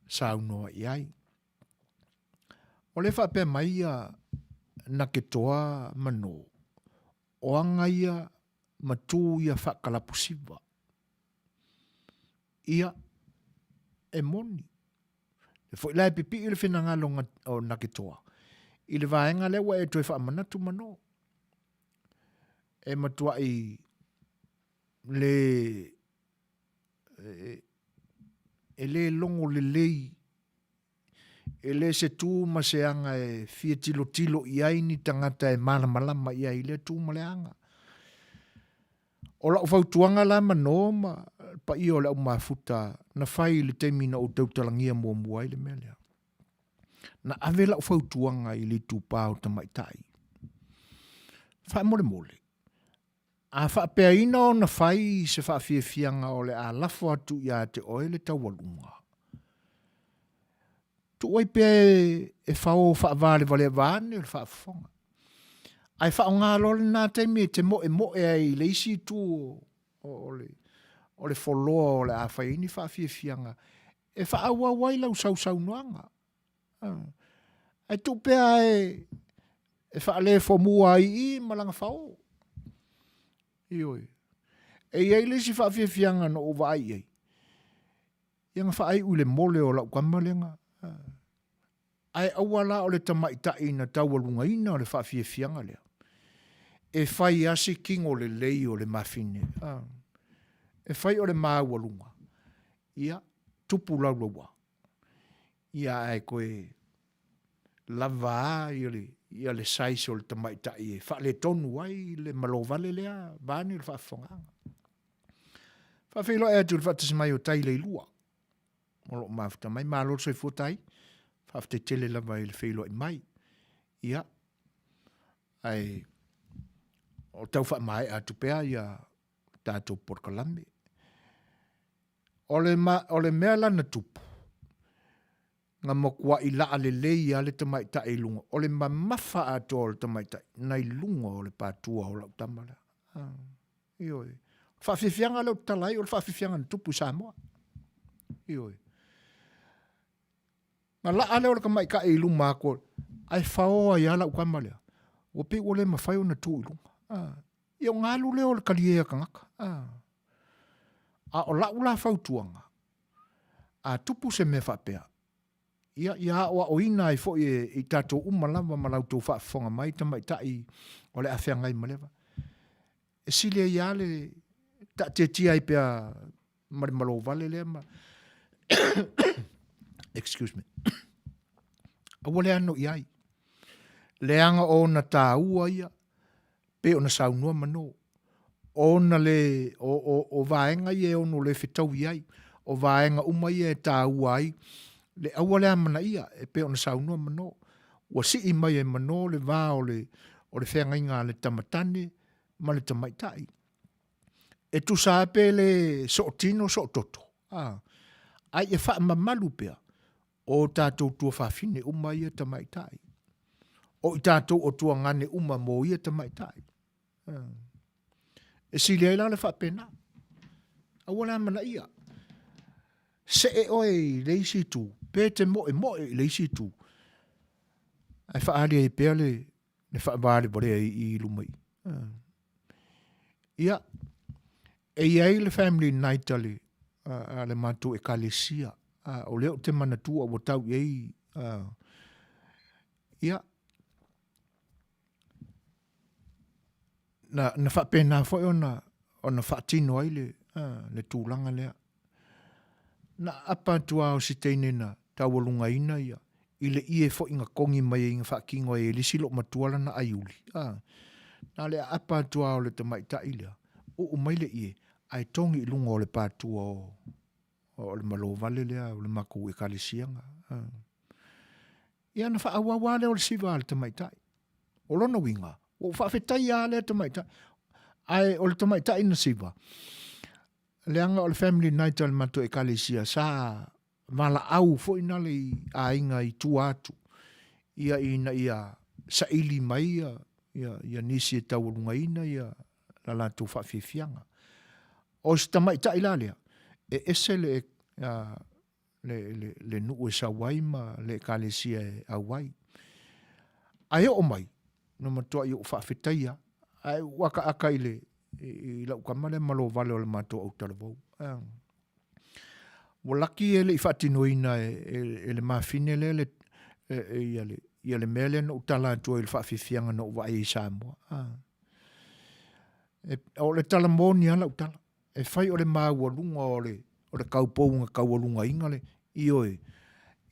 saunoa i ai. O lea e faapea mai ia Naketoa Mano, o aga ia ma tu ia faakalapusiva. Ia, e moni. E foi la e pipii le finagalo o Naketoa i le vaega lea ua e toe faamanatu Mano. E matuai le e le logo lelei E le se tu ma se aga e fia tilotilo i ai ni tagata e malamalama i ai i lea tu ma le aga. O lau fautuaga la manō ma le paia o le au mafuta na fai i le taimi na ou tautalagia muamua ai le mea lea. Na ave lau fautuaga i le itupa o tamaitai. Faamolemole, a faapeaina ona fai se faafiafiaga o le a lafo atu ia te oe le taualuga, tuu ai pea e fao faavalevalea vaeane le faafofoga. Ae faaaoga loa lena taimi e te moemoe ai i le isi itu o le, o le foloa o le a fai ai ni faafiafiaga e faaauau ai lau sausaunoaga. Ae tuu pea e, e faalefomu ai i i ma lana fao. Ioe. E i ai le isi faafiafiaga na ou vaai i ai. Ia na faaiu i le mole o lau tama lea na. Ae aua la o le tamaitai na taualugaina o le faafiafiaga lea. E fai lava si kino lelei o le mafine. E fai o le maualuga. Ia, tupu laulaua. Ia ae toe lava a ia le, ia le size o le tamaitai e faaletonu ai le malovale lea vaeane le faafofogaaga. Faafeiloai atu i le faatasi mai o Tai Leilua o lo o mafuta mai. Malo le soifua Tai, faafetai tele lava i le feiloai mai. Ia, ae o tau faamaea atu pea ia tatou polokalame. O le, ma, o le mea la na tupu, na matuai laa lelei lava le tamaitai i luga, o le mamafa atoa o le tamaitai nai luga o le patua o lau tama lea. Ah, ioe. O le faafiafiaga lea ou te tala ai, o le faafiafiaga na tupu i Samoa. Ioe. Na laa lea o le tamaitai i luma atu, ae fao ai lava lau tama lea. Ua pei ua le mafai ona tu i luga. Ah. Ia ona alu lea o le talie a tagata. Ah. A o lau la fautuaga, a tupu se mea faapea, ia, ia aoaoina ai foi e i tatou uma lava ma la outou faafofoga mai tamaitai o le a feagai ma lea va. E sili ai lava le taatiatia ai pea ma le malovale lea ma excuse me. Aua le ano i ai. Leaga o ona taua ia pei ona saunoa Mano, ona le, o, o, o vaega ia e ono le fetaui ai, o vaega uma ia e taua ai le aua le amanaia e pei ona saunoa Mano. Ua sii mai e Mano le va o le, o le feagaiga a le tamatane ma le tamaitai. E tusa lava pe le sootino soototo, a, ae ia faamamalu pea. O tatou tuafafine uma ia tamaitai. O i tatou o tuagane uma mo ia tamaitai. E sili ai la le faapena. Aua le amanaia. See oe i le isi itu, pe te moemoe i le isi itu, ae faaali ai pea le, le faavalevalea i i luma i i. Ia, e i ai le family night a le, a, a le matou ekalesia, a, o lea ou te manatua ua tau i ai, a, ia, na, na faapena foi ona, ona faatino ai le, a, le tulaga lea. Na aapa atu lava o si teine na taualugaina ia, i le ie foi na kogi mai ai na faatino ai e le isi loomatua lana aiuli, a, na o le aapa atu lava o le tamaitai lea, uu mai le ie, ae togi i luga o le patua o, o le malovale lea o le matou ekalesia. A. Ia ona faaauau lava lea o le siva a le tamaitai. O lona uiga, ua ou faafetaia lava lea tamaitai. Ae o le tamaitai na siva, leaga o le family night a le matou ekalesia, sa valaau foi na le i aiga i tua atu, ia ina ia saili mai ia, ia, ia nisi e taualugaina ia la latou faafiafiaga. O si tamaitai la lea, e ese le, uh, le, le, le nuu e sau ai ma le ekalesia e auai. Ae oo mai, na matuai ou faafetaia, ae ou akaaka i le, i, i lau tama lea malovale o le matou autalavou. Ua laki e le i faatinoina e, e, e le mafine lea le, e, e, ia le, ia le mea lea na ou tala atu ai i le faafiafiaga na ou vaai ai i Samoa. E, o le tala moni lava lau tala. E fai o le maualuga o le, o le kaupou na taualugaina le, ioe,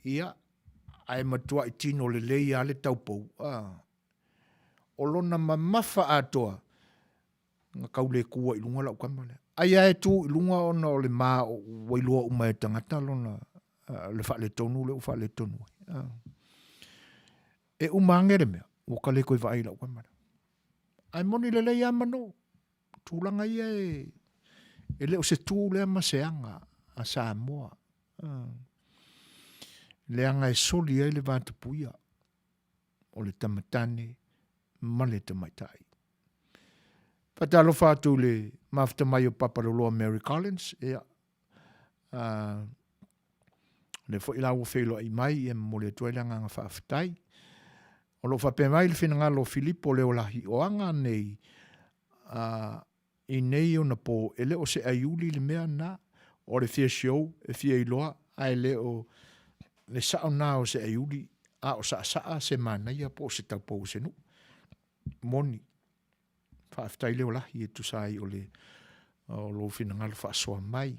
ia, ae matuai tino lelei lava le taupou, a. O lona mamafa atoa, na tau le tu ai i luga lau tama lea. Ai lava e tu i luga ona o le ma ua iloa uma e tagata lona, le faaletonu lea ua faaletonu ai. E uma ane le mea, ua ta le toe vaai i lau tama lea. Ae moni lelei lava Mano, tulaga ia e, e le o se tu lea ma se aga a Samoa. Leaga e soli ai le vatapuia o le tamatane ma le tamaitai. Faatalofa atu i le mafuta mai o Papa Loloa Mary Collins, ia, lea foi la ua feiloai mai, ia momoli atu ai le agaga faafetai. O lo o faapea mai le finagalo o Filipo Leolahi, o aga nei, i nei ona po, e le o se aiuli le mea na, o le fia show, e fia iloa, ae le o le sao na o se aiuli, a o saasaa se manaia po o se taupou o se nuu. Moni. Faafetai Leolahi e tusa ai o le o lou finagalo faasoa mai.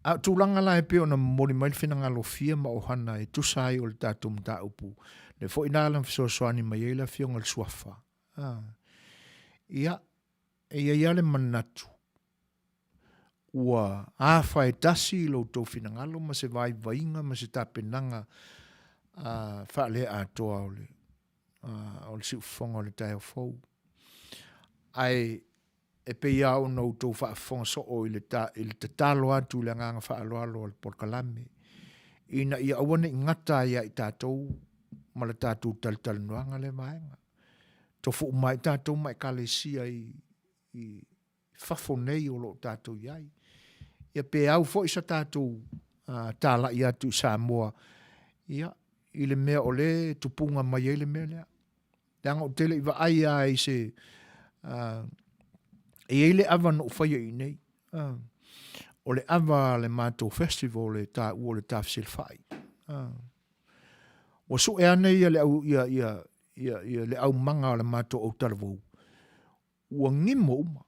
A o tulaga la e pei ona momoli mai le finagalo fia ma ohana e tusa ai o le tatou mataupu, le foi la na fesoasoani mai ai le afioga i le Suafa. Ah. Ia, e i ai lava le manatu, ua afa e tasi lo outou finagalo ma se vaivaiga ma se tapenaga uh, faaleatoa o le, uh, o le siufofoga o le taeao fou. Ae e pei lava ona outou faafofoga soo i le, ta, i le tatalo atu i le agaga faaaloalo o le polokalame, ina ia aua ne i gata ai ia i tatou ma le tatou talatalanoaga lea vaega. Tofu uma ai tatou ma ekalesia i, i fafo nei o lo o tatou i ai. Ia pe au foi sa tatou uh, tāla'i atu i Samoa, ia, i le mea o le tupuga mai ai le mea lea. Leaga ou te le i vaai lava i se... Uh, e i ai le ava na ou faia i inei. Uh, o le ava a le matou festival e taua o le Tafesilafai. Uh, ua sue ane ia le, au, ia, ia, ia, ia le aumaga o le matou autalavou, ua gimo uma.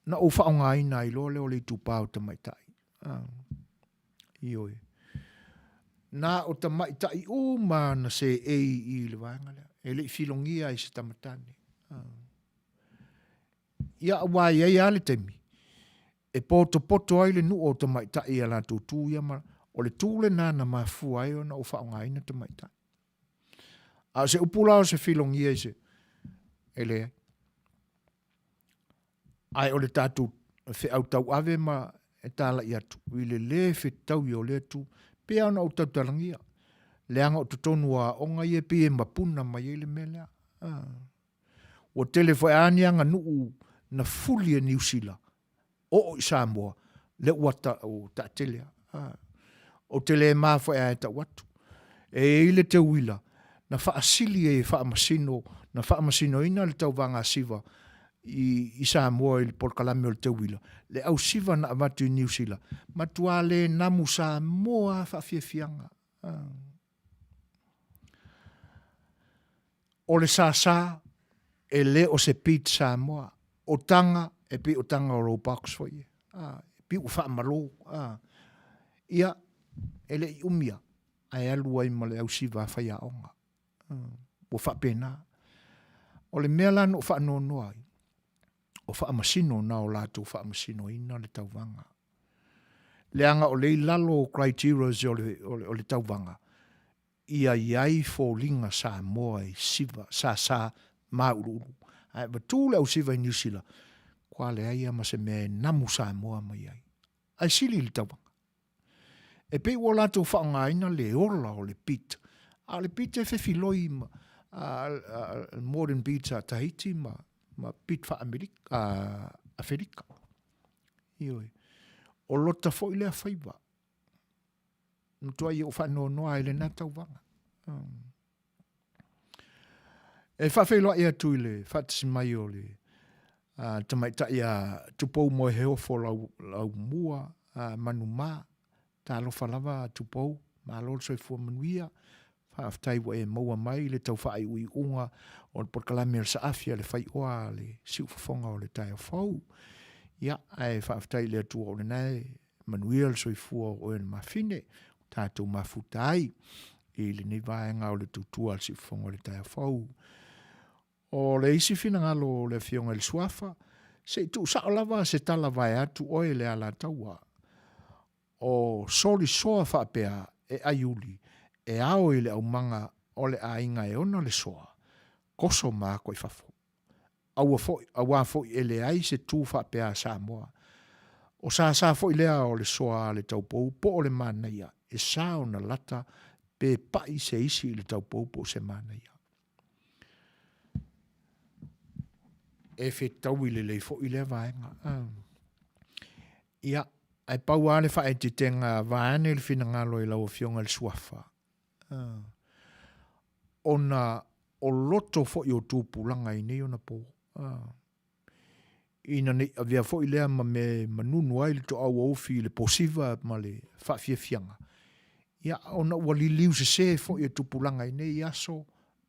Na ou faaaogaina ai loa lea o le itupa o tamaitai. Ah. Ioe. Na o tamaitai uma na seei i le vaega lea. E le i filogia ai se tamatane. Ah. Ia aua e i ai lava le taimi e potopoto ai le nuu o tamaitai i a latou tu ia ma o le tu lena na mafua ai ona ou faaaogaina tamaitai. A o se upu la o se filogia i se e leai. Ae o le tatou feau tauave ma e talai atu i le lē fetaui o lea tu. Pei lava ona ou tautalagia, leaga o totonu o aoga ia e pei e mapuna mai ai le mea lea. Ua tele foi lava ni aganuu na fuli e Niu Sila oo i Samoa, lea ua taatele lava. Ou te le ma foi lava e tau atu. E i ai le teuila na faasili ai e faamasino, na faamasinoina le tauvaga a Siva i Samoa i le polokalame o le teuila, le ausiva na avatu i Niu Sila, matua le namu Samoa lava faafiafiaga. O le sasa, e le o se beat Samoa. O taga, e pei o taga o robots foi ia. A, e pei ua faamalo. A, ia, e le i umi lava, ae alu ai ma le ausiva a faiaoga. Ua faapena. O le mea la na ou faanoanoa ai, o faamasino na o latou faamasinoina le tauvaga. Leaga o lea i lalo o criterias o le, o le, o le tauvaga, ia i ai foliga Samoa i siva, sasa ma uluulu. Ae avatu le ausiva i Niu Sila, kua leai lava ma se mea e namu Samoa mai ai. Ae sili i le tauvaga. E pei ua latou faaaogaina le ola o le beat, a o le beat e fefiloi ma modern beats a Tahiti ma beat faa-Amerika, Aferika. Ioe. O lota foi lea faiva. Matuai ou faanoanoa ai i lena tauvaga. E faafeiloai atu i le faatasi mai o le tamaitai a Tupou Moeheofo Laumua Manumā. Talofa lava Tupou, malo le soifua manuia. Faafetai ua e maua mai le tau faaiuiuga o le polokalame o le Saafi a le Faioa a le Siufofoga o le Taeao Fou. Ia, ae faafetai i le Atua o lena e manuia le soifua o oe le mafine, ua tatou mafuta ai i lenei vaega o le tautua a le Siufofoga o le Taeao Fou. O le isi finagalo o le Afioga i le Suafa, se i tuusao lava se tala vaeatu oe le Alataua. O solisoa faapea e aiuli, e ao i le aumaga o le aiga e ona le soa, koso ma ako i fafo. Aua foi, auā foi e leai se tu faapea a Samoa. O sasa foi lea o le soa a le taupou po o le manaia e sa ona lata pe pa'i se isi i le taupou po o se manaia. E fetaui lelei foi lea vaega. Ia, ae pau lava le faaeteetega vaeane le finagalo i lau Afioga i le Suafa, ona o loto foi o tupulaga i nei ona po. Ina ne i avea foi lea ma mea e manunu ai le toau o ufi i le posiva ma le faafiafiaga, ia, ona ua liliu sese foi e tupulaga i nei aso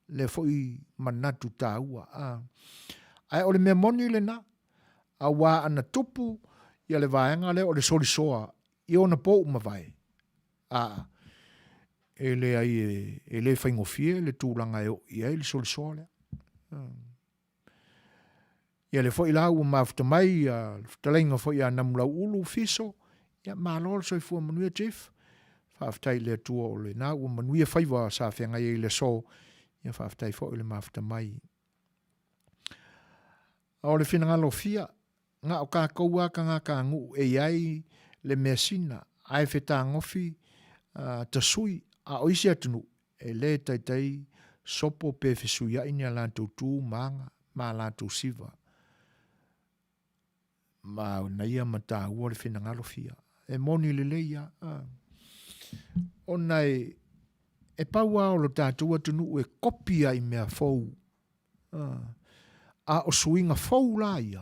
lea foi manatu taua. Ae o le mea moni lena, auā ana tupu ia le vaega lea o le solisoa i ona po ua mavae, a e leai e le faigofie le tulaga e oo i ai le solisoa lea. Ia lea foi la ua mafuta mai ia le fetalaiga foi ia Namulauulu Fiso, ia malo le soifua manuia Chief. Faafetai i le Atua o lena ua manuia faiva sa feagai ai i le aso, ia faafetai foi le mafuta mai. A o le finagalo fia, na o tatou lava tagata-nuu e i ai le measina, ae fetagofi tasui, a o isi atunuu, e le taitai sopo pe fesuiai ni a latou tu ma aga ma a latou siva. Ma ona ia mataua le finagalo fia. E moni lelei lava. Ona e, e pau lava o lo tatou atunuu e kopi lava i mea fou. A o suiga fou la ia,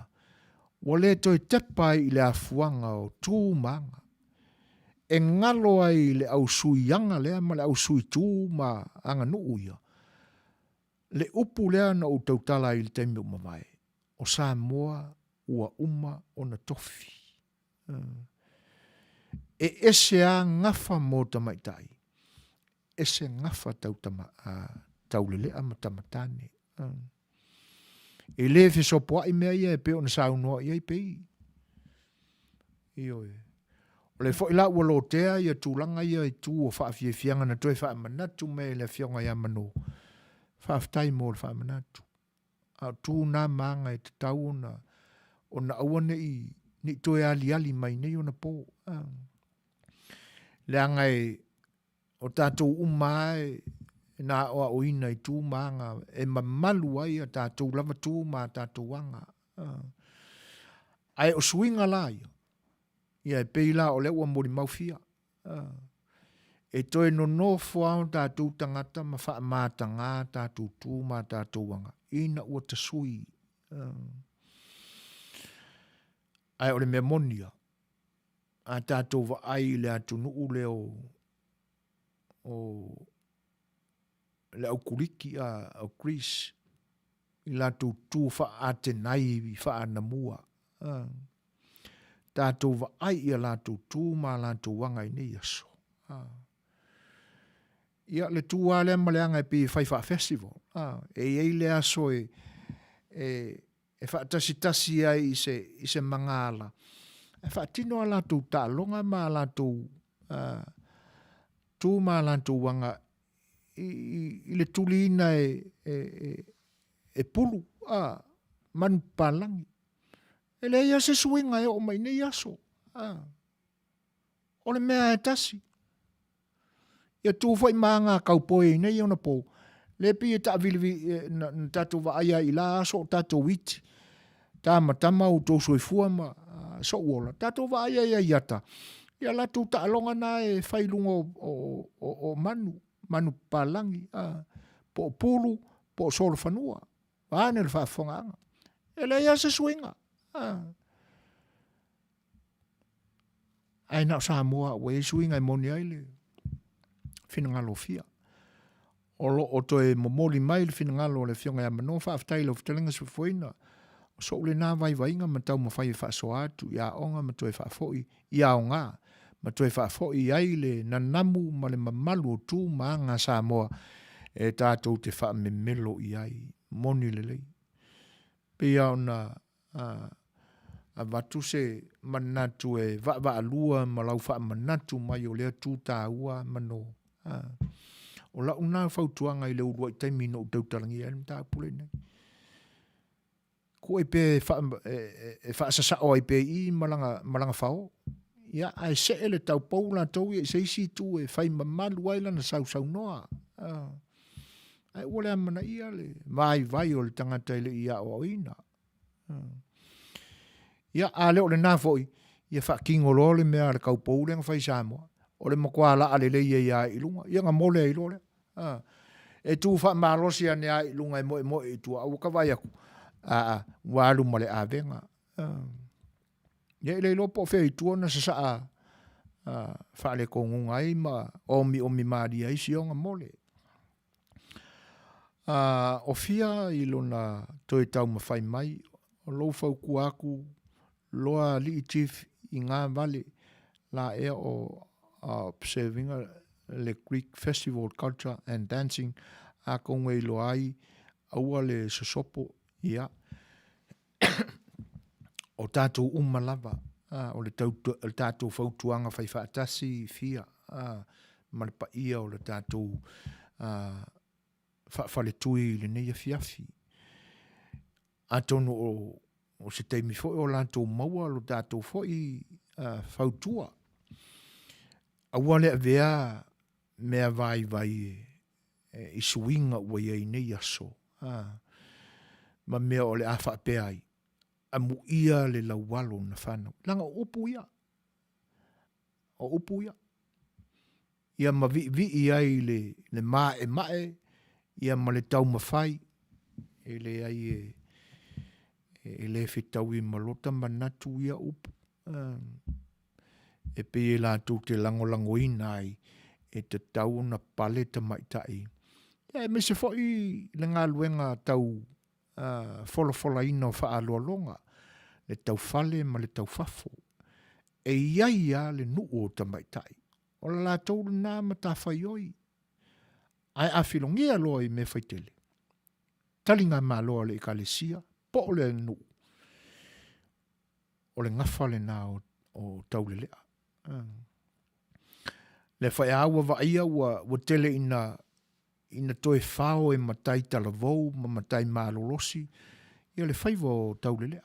ua le toe tepa ai i le afuaga o tu ma aga. E galo ai i le au suiaga lea ma le au sui tu ma aganuu ia, le upu lea na ou tautala ai i le taimi ua mavae, o Samoa ua uma ona tofi. E ese lava gafa mo tamaitai, ese gafa tau tama, taulelea ma tamatane. E le fesopoai mea ia e pei ona saunoa i ai pei. Ioe. O le foi la ua lotea ia tulaga ia i tu o faafiafiaga na toe faamanatu mai e le Afioga ia Manu. Faafetai mo le faamanatu. A o tu na ma aga e tatau ona ona aua ne i ne i toe aliali mai nei ona po. Leaga e O tatou uma lava e na aoaoina i tu ma aga e mamalu ai a tatou lava tu ma a tatou aga. Ae o suiga la ia, ia e pei la o lea ua molimau fia. E toe nonofo lava o tatou tagata ma faamataga a tatou tu ma a tatou aga ina ua tasui. Ae o le mea moni ia, a tatou vaai i le atunuu lea o, o le au Kuliki, a, o Greece, i latou tu faa-Atenai faa-anamua, a, tatou vaai i a latou tu ma a latou aga i nei aso, a. Ia, le tu lava lea ma le aga e pei e fai faa-festival, a, e i ai le aso e, e, e faatasitasi ai i se, i se magaala, ae faatino a latou taaloga ma a latou uh, tu ma a latou aga i, i, i le tuliina e, e, e, e pulu, a, manu papalagi. E leai lava se suiga e oo mai nei aso. A. O le mea e tasi. Ia tu foi ma aga kaupoi i nei ona pō, le pei e taavilivi, na, na tatou vaai ai i la aso o tatou iti, tamatama outou soifua ma uh, so'u ola, tatou vaai ai ai ata, ia latou taaloga na e fai luga o, o, o, o manu, manu papalagi, uh, po o pulu, po o solofanua. Vaeane le faafofogaaga. E leai lava se suiga. Uh. Ae na o Samoa ua i ai suiga e moni ai le finagalo o Fia. O lo o toe momoli mai le finagalo o le Afioga ia Mano, faafetai i lau fetalaiga Soifuaina. O so'u lena vaivaiga ma taumafai e faasoa atu i aoga ma toe faafoi i aoga ma toe faafoi ai le nanamu ma le mamalu o tu ma aga a Samoa e tatou te faamemelo i ai. Moni lelei. Pei lava ona a avatu se manatu e vaavaalua ma lau faamanatu mai o lea tu taua mano. A, o lau na fautuaga i le uluai taimi na ou tautalagia ai le mataupu lenei. Kuai pea e, faa, e, e, e faasasao ai pea i i malaga, malaga fao. Ia, ae see le taupou latou ia i se isi itu e fai mamalu ai lana sausaunoa. A, ae ua le amanaia le vaivai o le tagata e le i aoaoina. Ia, a le o lena foi, ia faatino loa le mea a le kaupou lea na fai i Samoa. O le matua laa lelei ai lava i luga. Ia ona mole ai loa lea. A, e tu faamalosi ane lava i luga e moemoe i tua, a ua ta vaai atu, aa, ua alu ma le avega. A, ia e le iloa po o fea i tua na sasaa faaletonuga ai ma omiomi malie ai si ona mole. A, o fia i lona toe taumafai mai, o lou fautua atu loa alii chief i nga vale la ea o observinga le Greek Festival Culture and Dancing atonu e iloa ai aua le sosopo ia o tatou uma lava, a, o le, tau, le tatou fautuaga fai faatasi fia a, ma le paia o le tatou faafaletui i lenei afiafi. Atonu o, o se taimi foi o latou maua lo tatou foi fautua. Aua le avea mea vaivai e, i suiga ua i ai nei aso, a, ma mea o le a faapea ai, amuia le laualo na fanau. Leaga o upu ia, o upu ia. Ia ma viivii ai le, le maemae, ia ma le taumafai, e leai e, e le fetaui ma lota manatu ia upu. E pei e latou te lagolagoina ai e tatau ona pale tamaitai. Ia aemaise foi le galuega tau folafolaina o faaaloaloga, le taufale ma le taufafo. E i ai lava le nuu o tamaitai. O le latou lena matafaioi. Ae a filogia loa i mea faitele, taligamalo a le Ekalesia po o le nuu, o le gafa lena o, o Taulelea. Lea foi a ua vaaia ua, ua tele ina, ina toe fao e matai talavou ma matai malolosi ia le faiva o Taulelea.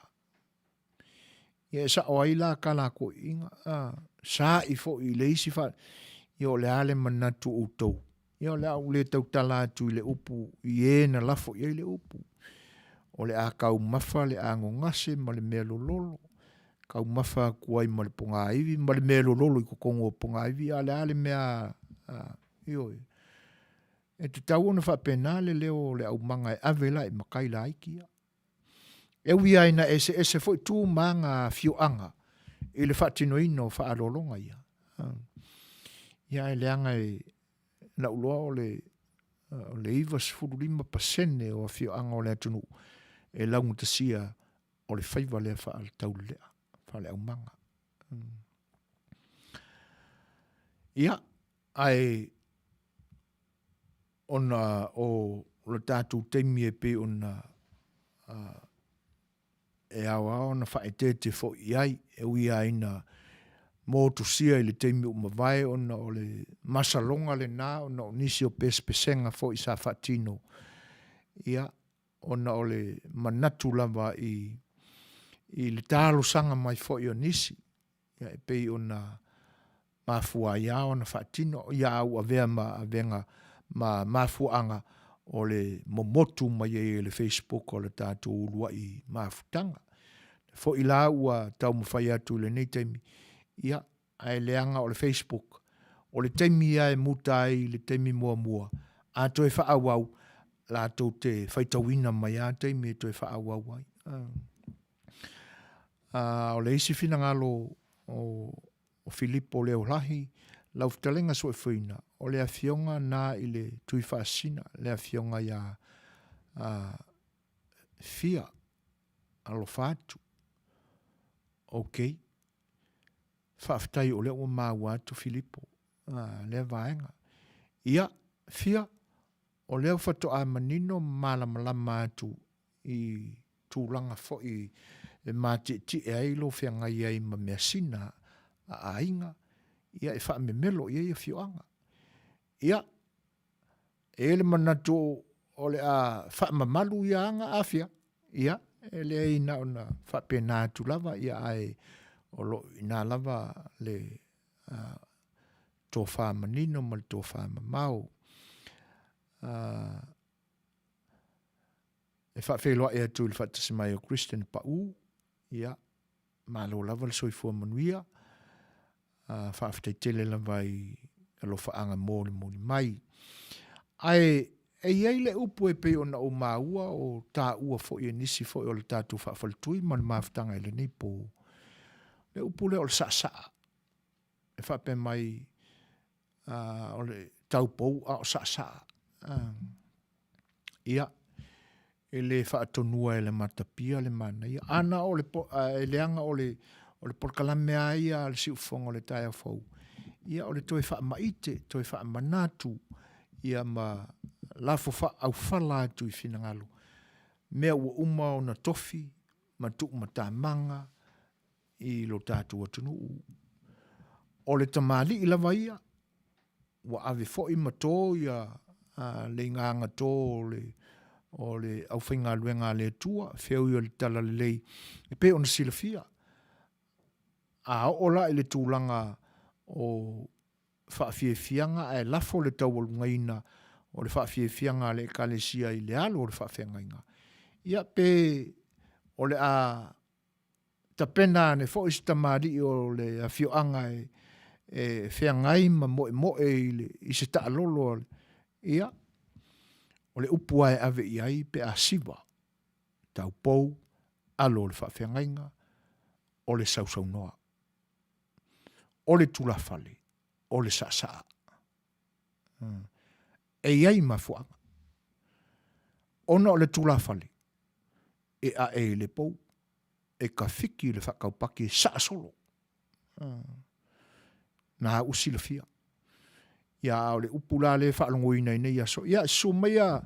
Ia e sao ai la kalakoiiga, a, sa'i foi i le isi fa... Ia o le a le manatu o outou? Ia o le a ou le tautala atu i le upu i e na lafo i ai le upu. O le a taumafa le anogase ma le mea lololo, taumafa atu ai ma le pogaivi ma le mea lololo i totonu o pogaivi, a o le a le mea a, ioe. E tatau ona faapena le leo o le aumaga e ave la i matai laiti ia. E ui lava ina eseese foi tu ma aga a afioaga i le faatinoina o faaaloaloga ia, ia ae leaga e lau iloa o le o le 95% o afioaga o le atunuu e laugatasia o le faiva lea faale-taulelea, faale-aumaga. Ia, ae ona o lo tatou taimi e pei ona e ao lava ona faaeteete foi i ai, e ui lava ina motusia i le taimi ua mavae ona o le masaloga lena ona o nisi o pesepesega foi sa faatino, ia, ona o le manatu lava i le talosaga mai foi o nisi. Ia, e pei ona mafua ai lava ona faatino ia a ua avea ma avega ma mafuaaga o le momotu mai ai e le Facebook o le tatou uluai mafutaga. Foi la ua taumafai atu i lenei taimi, ia, ae leaga o le Facebook, o le taimi lava e muta ai i le taimi muamua, a toe faaauau, latou te faitauina mai lava taimi e toe faaauau ai. A o le isi finagalo o Filipo Leolahi, lau fetalaiga Soefuina, o le afioga na i le Tuifaasisina, le afioga ia Fia Alofa atu. Ok. Faafetai o lea ua maua atu Filipo, lea vaega. Ia, Fia, o lea faatoa manino ma malamalama atu i tulaga foi e matietie ai lou feagai ai ma measina a aiga, ia e faamemelo i ai afioaga. Ia, e i ai le manatu o le a faamamalu ia aga afia, ia, e leai na ona faapena atu lava, ia ae o lo o i ina lava le tofa manino ma le tofa mamao. E faafeiloai atu i le faatasi mai o Christian Pau, ia, malo lava le soifua manuia, faafetai tele lava i alofaaga molimoli mai. Ae e i ai le upu e pei ona ou maua o taua foi e nisi foi o le tatou faafaletui ma le mafutaga i lenei po, le upu lea o le saasaa, e faapea mai o le taupou a o saasaa. Ia, e le faatonua e le matapia le manaia. A na o le, e leaga o le, o le polokalame lava ia a le Siufofoga o le Taeao Fou, ia o le toe faamaite, toe faamanatu, ia ma lafo faaaufala atu i finagalo, mea ua uma ona tofi ma tuumatamaga i lo tatou atunuu. O le tamalii lava ia, ua ave foi ma to ia le igaaga to o le, o le aufaigaluega a le Atua, feoi o le Talalelei, e pei ona silafia. A oo la i le tulaga o faafiafiaga ae lafo le taualugaina o le faafiafiaga a le Ekalesia i le alu o le faafeagaiga, ia pe o le a tapena ane foi se tamalii o le afioaga e feagai ma moemoe i, le, i se taalolo, ia, o le upu lava e ave i ai pe a siva, taupou, alo o le faafeagaiga, o le sausaunoa, o le tulafale, o le saasaa. E i ai mafuaaga. Ona o le tulafale, e ae i le pou, e tafiki le faataupati e saa solo. Na ua silafia. Ia, a o le upu la lea e faalogoina i nei aso, ia, susu maia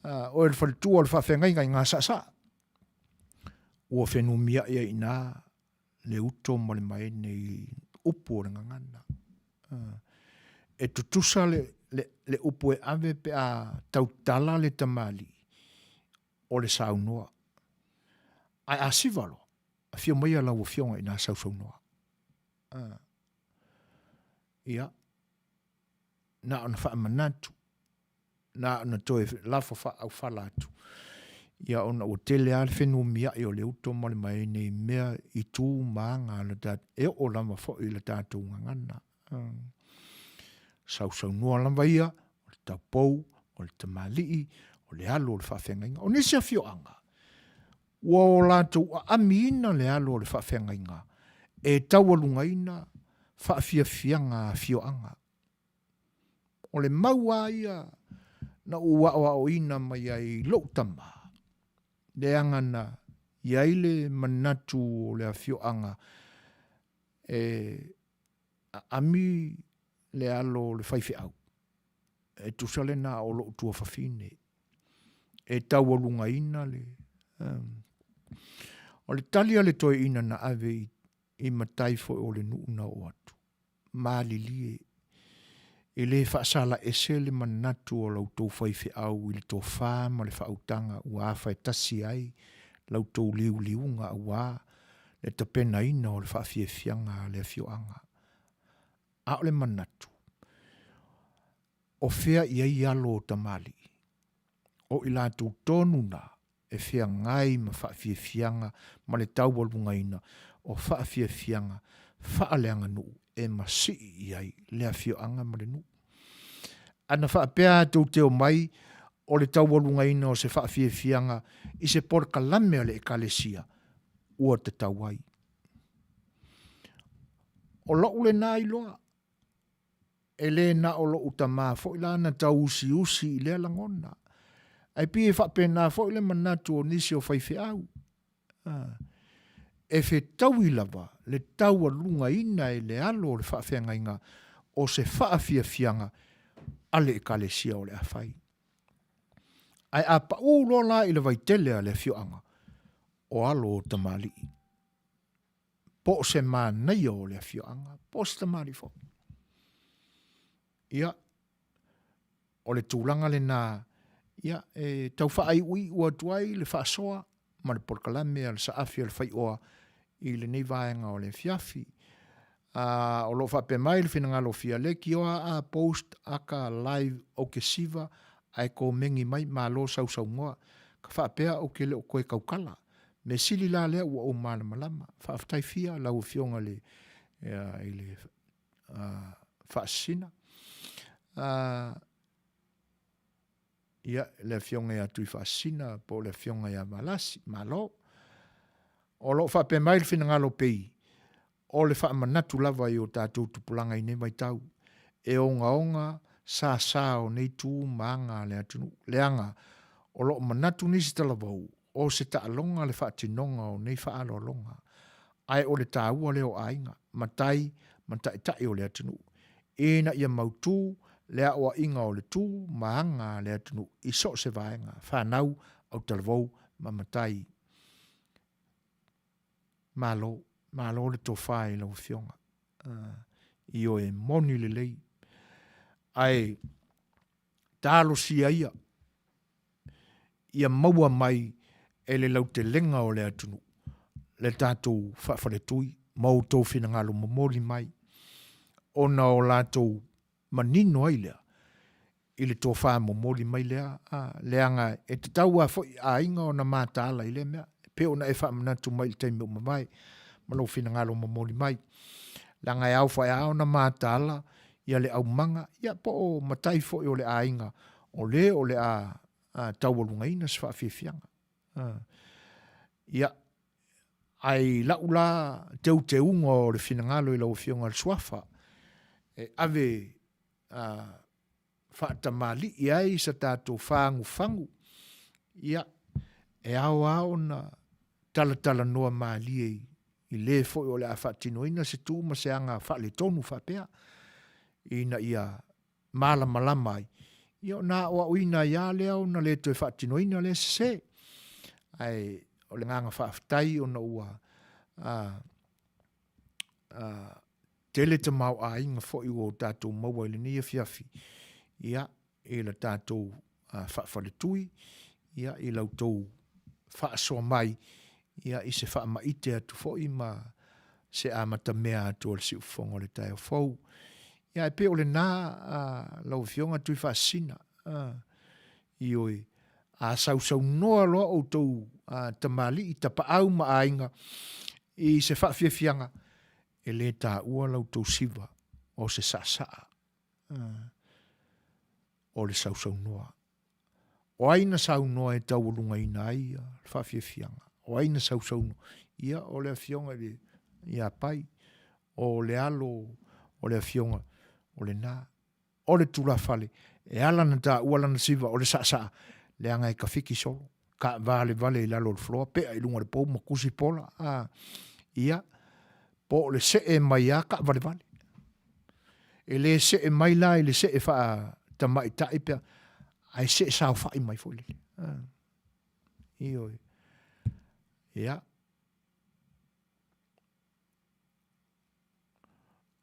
oe le faletua o le faafeagaiga i Gasaasaa. Ua fenumiai ai i ina le uto ma le maene i upu o le gagana. E tutusa le, le, le upu e ave pe a tautala le tamalii, o le saunoa. Ae a siva loa, afio maia lau afioga ina sausaunoa. Ia. Na ona faamanatu, na ona toe lafo faaaufala atu, ia ona ua tele lava le fenumiai o le uto ma le maene i mea i tu ma aga a le tatou, e oo lava foi i le tatou gagana. Sausaunoa lava ia, o le taupou, o le tamalii, o le alo o le faafeagaiga. O nisi afioaga, ua o latou aamiina le alo o le faafeagaiga e taualugaina faafiafiaga a afioaga. O le mau lava ia na ou aoaoina mai ai i lou tama, leaga na i ai le manatu o le afioaga e aami le alo o le faifeau, e tusa lena o lou tuafafine, e taualugaina le... O le tali a le toeaina na ave i matai foi o le nuu na oo atu, malilie, e le faasala ese le manatu o la outou faifeau i le tofa ma le faautaga ua afaetasi ai la outou liuliuga aua le tapenaina o le faafiafiaga a le afioaga. A o le manatu, o fea i ai alo o tamalii? O i latou tonu na e feagai ma faafiafiaga ma le taualugaina o faafiafiaga faaleaganuu e masii i ai le afioaga ma le nuu. Ana faapea a tou te omai o le taualugaina o se faafiafiaga i se polokalame a le Ekalesia, ua tatau ai. O lou lena iloa, E le na o lou tama foi la na tauusiusi i lea lagona, ae pei e faapena foi le manatu o nisi o faifeau. E fetaui lava le taualugaina e le alo o le faafeagaiga o se faafiafiaga a le Ekalesia o le a fai. Ae a pau loa la i le vaitele a le afioaga, o alo o tamalii. Po o se manaia o le afioaga, po o se tamalii foi. Ia, o le tulaga lena, ia, e tau faaiuiu atu ai le faasoa ma le polokalame a le Saafi a le Faioa i lenei vaega o le afiafi. A, o lo o faapea mai le finagalo o Fialeki, o a a post aka live o ke siva ae komeni mai malo sausaunoa. Ka faapea ou ke le o koe kaukala. Mea sili la lea ua ou malamalama. Faafetai fia lau Afioga i le, i le Faasisina. Ia, le Afioga ia Tuifaasisina po o le Afioga ia Valasi. Malo. O lo o faapea mai le finagalo o Pei, o le faamanatu lava i o tatou tupulaga i nei vaitau, e ogaoga sasa o nei tu ma aga a le atunuu, leaga o lo o manatu nisi talavou o se taaloga le faatinoga o nei faaaloaloga, ae o le taua lea o aiga, matai ma taitai o le atunuu, ina ia mautu le aoaiga o le tu ma aga a le atunuu i so o se vaega, fanau, autalavou ma matai. Malo, malo le tofa i lau Afioga. Ioe moni lelei. Ae talosia ia ia maua mai e le lautelega o le atunuu le tatou faafaletui ma outou finagalo momoli mai ona o latou manino ai lea i le tofa momoli mai lea, a, leaga e tatau lava foi i aiga ona mataala i lea mea, e pei ona e faamanatu mai i le taimi ua mavae ma lou finagalo momoli mai. Leaga e ao foi lava ona mataala ia le aumaga, ia po o matai foi o le aiga o le o le a taualugaina se faafiafiaga. Ia, ae i lau la teuteuga o le finagalo i lau Afioga i le Suafa, e ave faatamalii ai sa tatou fagufagu, ia, e ao lava ona talatalanoa malie i le foi o le a faatinoina se tu ma se aga faaletonu faapea, ina ia malamalama ai, ia ona aoaoina ai lava lea ona le toe faatinoina lea sese. Ae o le agaga faafetai ona ua tele tamaoaiga foi ua o tatou maua i lenei afiafi, ia, i la tatou faafaletui, ia, i la outou faasoa mai, ia, i se faamaite atu foi ma se amatamea atu o le siufofoga o le taeao fou. Ia, ae pei o lena, a, lau Afioga Tuifaasisina, a, ioe, a sausaunoa loa outou a, tamalii, tapaau ma aiga i se faafiafiaga, e le taua la outou siva o se saasaa, a, o le sausaunoa. O ai na saunoa e taualugaina ai le faafiafiaga? O ai na sausaunoa? Ia, o le afioga i le ia Pai, o le alo o le afioga o lena. O le tulafale, e ala na taua lana siva o le saasaa, leaga e tafiki solo, taavalevale i lalo o le floor, pea i luga o le pou ma tusi pola, a, ia, po o le see mai lava taavalevale. E le see mai la i le see faatamaitai pe a, ae see saofai mai foi lele. Ioe. Ia.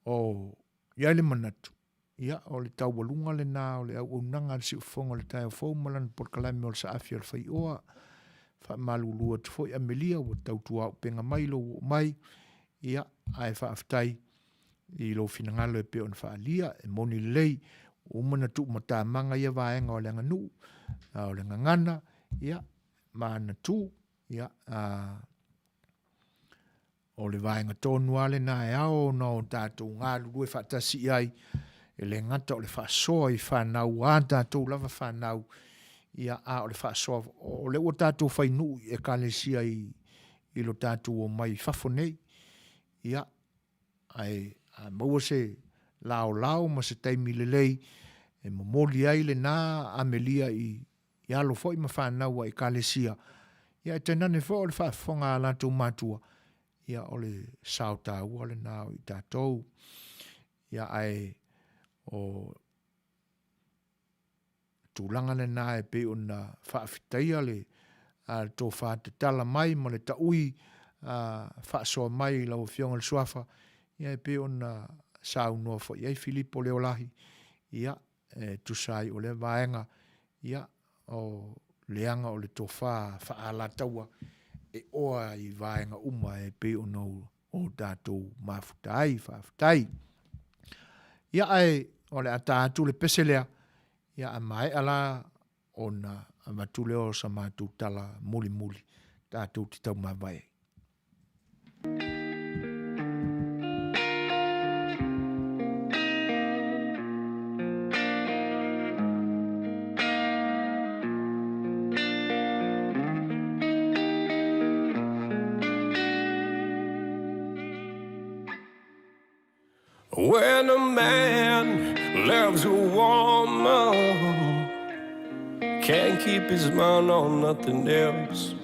O i ai le manatu, ia, o le taualuga lena o le auaunaga a le Siufofoga o le taeao fou ma lana polokalame o le Saafi o le Faioa. Faamalulu atu foi Amelia ua tautuaupega mai lou oo mai, ia, ae faafetai i lou finagalo e pei ona faaalia, e moni lelei, ua uma ona tuumatamaga ia vaega o le aganuu, a o le gagana, ia, ma ana tu, ia, a, o le vaega tonu lava lena e ao ona o tatou galulue faatasi i ai, e le gata o le faasoa i fanau, a tatou lava fanau, ia, a o le faasoa, o lea ua tatou fai nuu i Ekalesia i, i lo tatou omai i fafo nei, ia, Ae a maua se laolao ma se taimi lelei e momoli ai lena amelia i alo foi ma fanau a Ekalesia, ia e tainane foi o le faafofoga a latou matua, ia o le sao taua lena o i tatou. Ia ae o tulaga lena e pei ona faafetaia le tofa tatala mai ma le taui faasoa mai i lau Afioga i le Suafa, ia e pei ona saunoa foi i ai Filipo Leolahi, ia, e tusa ai o lea vaega, ia, o leaga o le tofa faa-Alataua e oa i vaega uma e pei ona o tatou mafuta ai. Faafetai. Ia, ae o le a ta atu le pese lea, ia a maea la ona avatu lea o sa matou tala mulimuli tatou te taumavae ai. When a man loves a woman Can't keep his mind on nothing else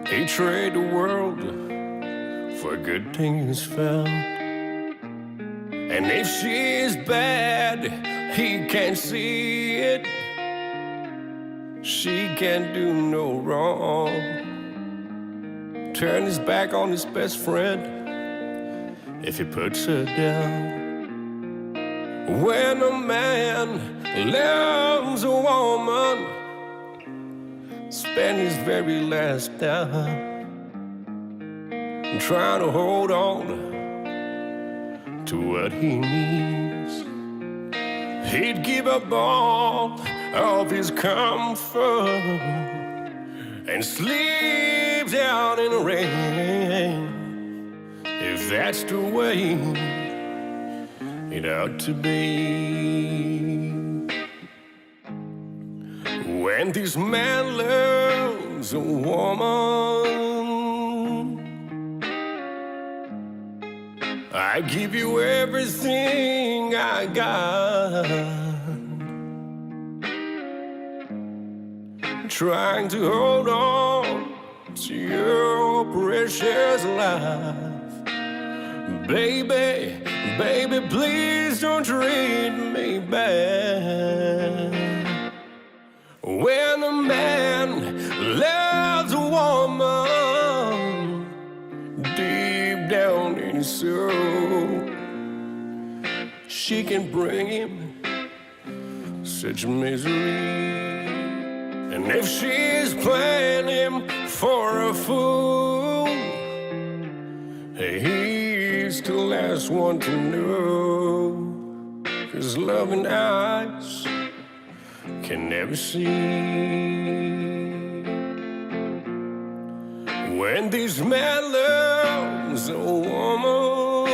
He trade the world for a good thing he's found And if she's bad, he can't see it She can't do no wrong Turn his back on his best friend If he puts her down When a man loves a woman Spend his very last dime Trying to hold on to what he needs He'd give up all of his comfort And sleep down in the rain If that's the way it ought to be When this man loves a woman I give you everything I got Trying to hold on to your precious life Baby, baby, please don't treat me bad When a man loves a woman Deep down in his soul She can bring him such misery And if she's playing him for a fool He's He's the last one to know. Cause loving eyes can never see. When this man loves a woman,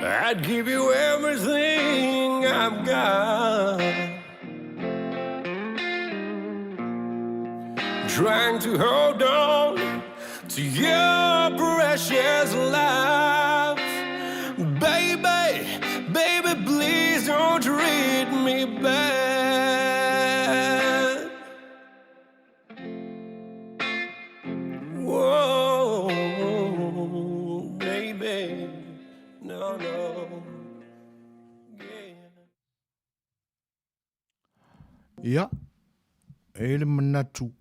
I'd give you everything I've got. Trying to hold on to your precious life. Baby, baby, please don't treat me bad. Whoa, baby, no, no. Yeah. Ia, e i ai le manatu,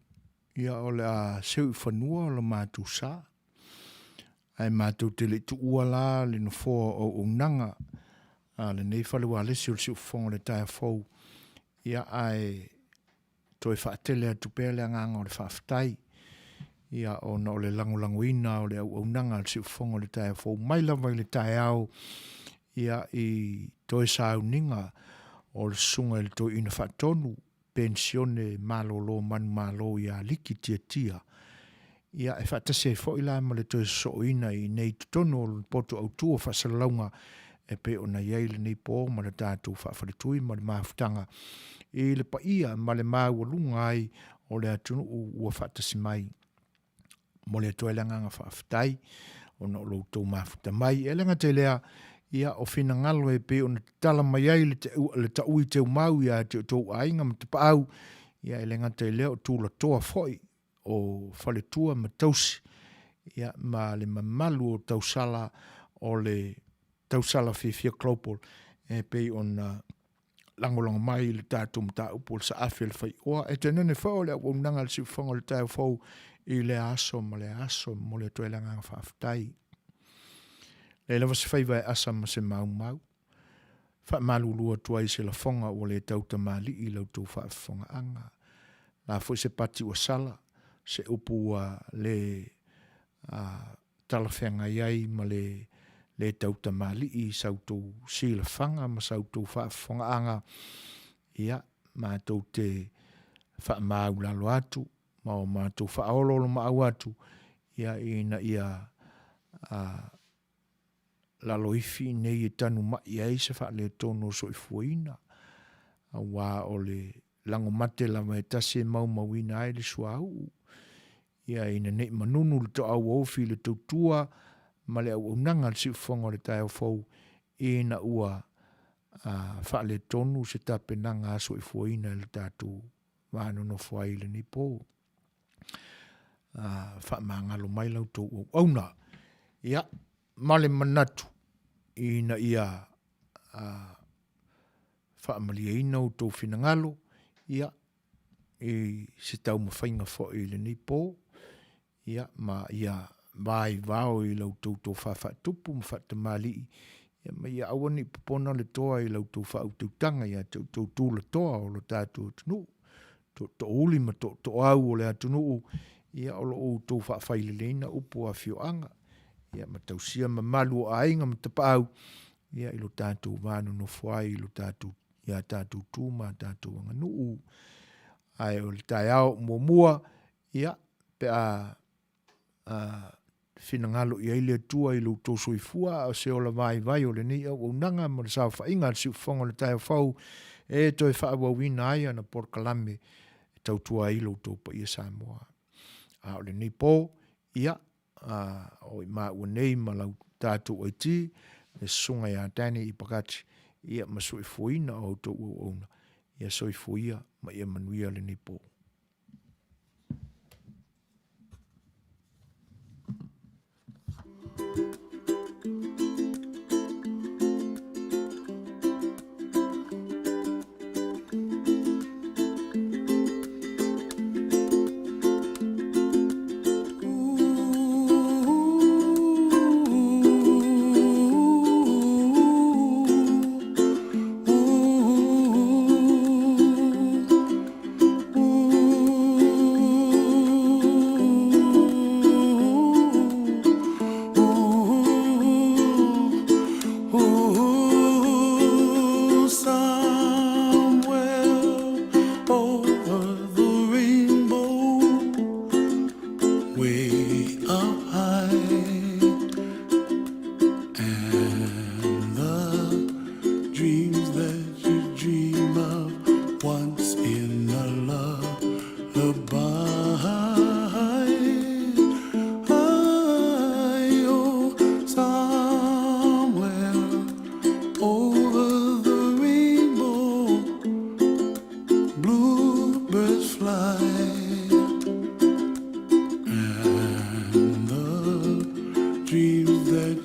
ia o le a seu i fanua lo matou sa. Ae matou te le i tuua la le nofoa o auaunaga a lenei fale ualesi o le Siufofoga o le Taeao Fou, ia ae toe faatele atu pea le agaga o le faafetai, ia ona o le lagolagoina o le auaunaga a le Siufofoga o le Taeao Fou mai lava i le taeao, ia i toe sauniga o le Susuga i le Toeaina Faatonu, Penisione Malolo Manumalo ia Liki Tiatia, ia e faatasi ai foi la ma le toe sosooina i inei i totonu o le poto autu o faasalalauga e pei ona i ai lenei po ma le tatou faafaletui ma le mafutaga i le paia ma le maualuga ai o le atunuu ua faatasi mai. Momoli atu ai le agaga faafetai ona o lo outou mafuta mai. E le gata i lea, ia o finagalo e pei ona tatala mai ai le, te, le taui teumau ia te outou aiga ma tapaau, ia e le gata i lea o tulatoa foi o faletua ma tausi, ia ma le mamalu o tausala o le tausala fiafia global e pei ona lagolago mai i le tatou mataupu o le saafi o le faioa. E tainane foi o le auaunaga a le siufofoga o le taeao fou i lea aso ma lea aso. Momoli atu ai le agaga faafetai. Leai lava se faiva e asa ma se maumau. Faamalulu atu ai se lafoga ua le tautamalii i la outou faafofogaaga. La foi se pati ua sala, se upu ua le talafeagai ai ma le le tautamalii i sa outou silafaga ma sa outou faafofogaaga, ia, matou te faamaulalo atu ma o matou faaoloolomaau atu, ia, ina ia a, laloifi nei e tanumai ai se faaletonu o soifuaina, auā o le lagomate lava e tasi e maumauina ai le suauu, Ia ina nei manunu le toauaufi i le tautua ma le auaunaga a le siufofoga o le taeao fou ina ua faaletonu se tapenaga soifuaina i le tatou va nonofo ai i lenei po. Faamagalo mai la outou auauna. Ia, ma le manatu ina ia faamalieina outou finagalo, ia, i se taumafaiga foi i lenei po, ia, ma ia vaivao i la outou tofa faatupu ma faatamalii, ia, ma ia aua ne i popona le toa i la outou faautautaga ia te outou tulatoa o lo tatou atunuu, tootoouli ma tootooau o le atunuu, ia, o lo o outou faafaileleina upu o afioaga, ia, ma tausia mamalu o aiga ma tapaau, ia, i lo tatou va nonofo ai i lo tatou i a tatou tu ma a tatou aganuu. Ae o le taeao muamua, ia, pe a, a finagalo i ai le Atua i lo outou soifua, a o se ola vaivai o lenei auaunaga ma le saofaiga a le siufofoga o le taeao fou, e toe faaauauina ai ana polokalame e tautua ai lo outou paia Samoa. A o lenei po, ia, a o i maua nei ma lau tatou IT, le susuga ia Danny Ipakati, ia ma soifuaina o outou auauna, ia soifua ma ia manuia lenei po.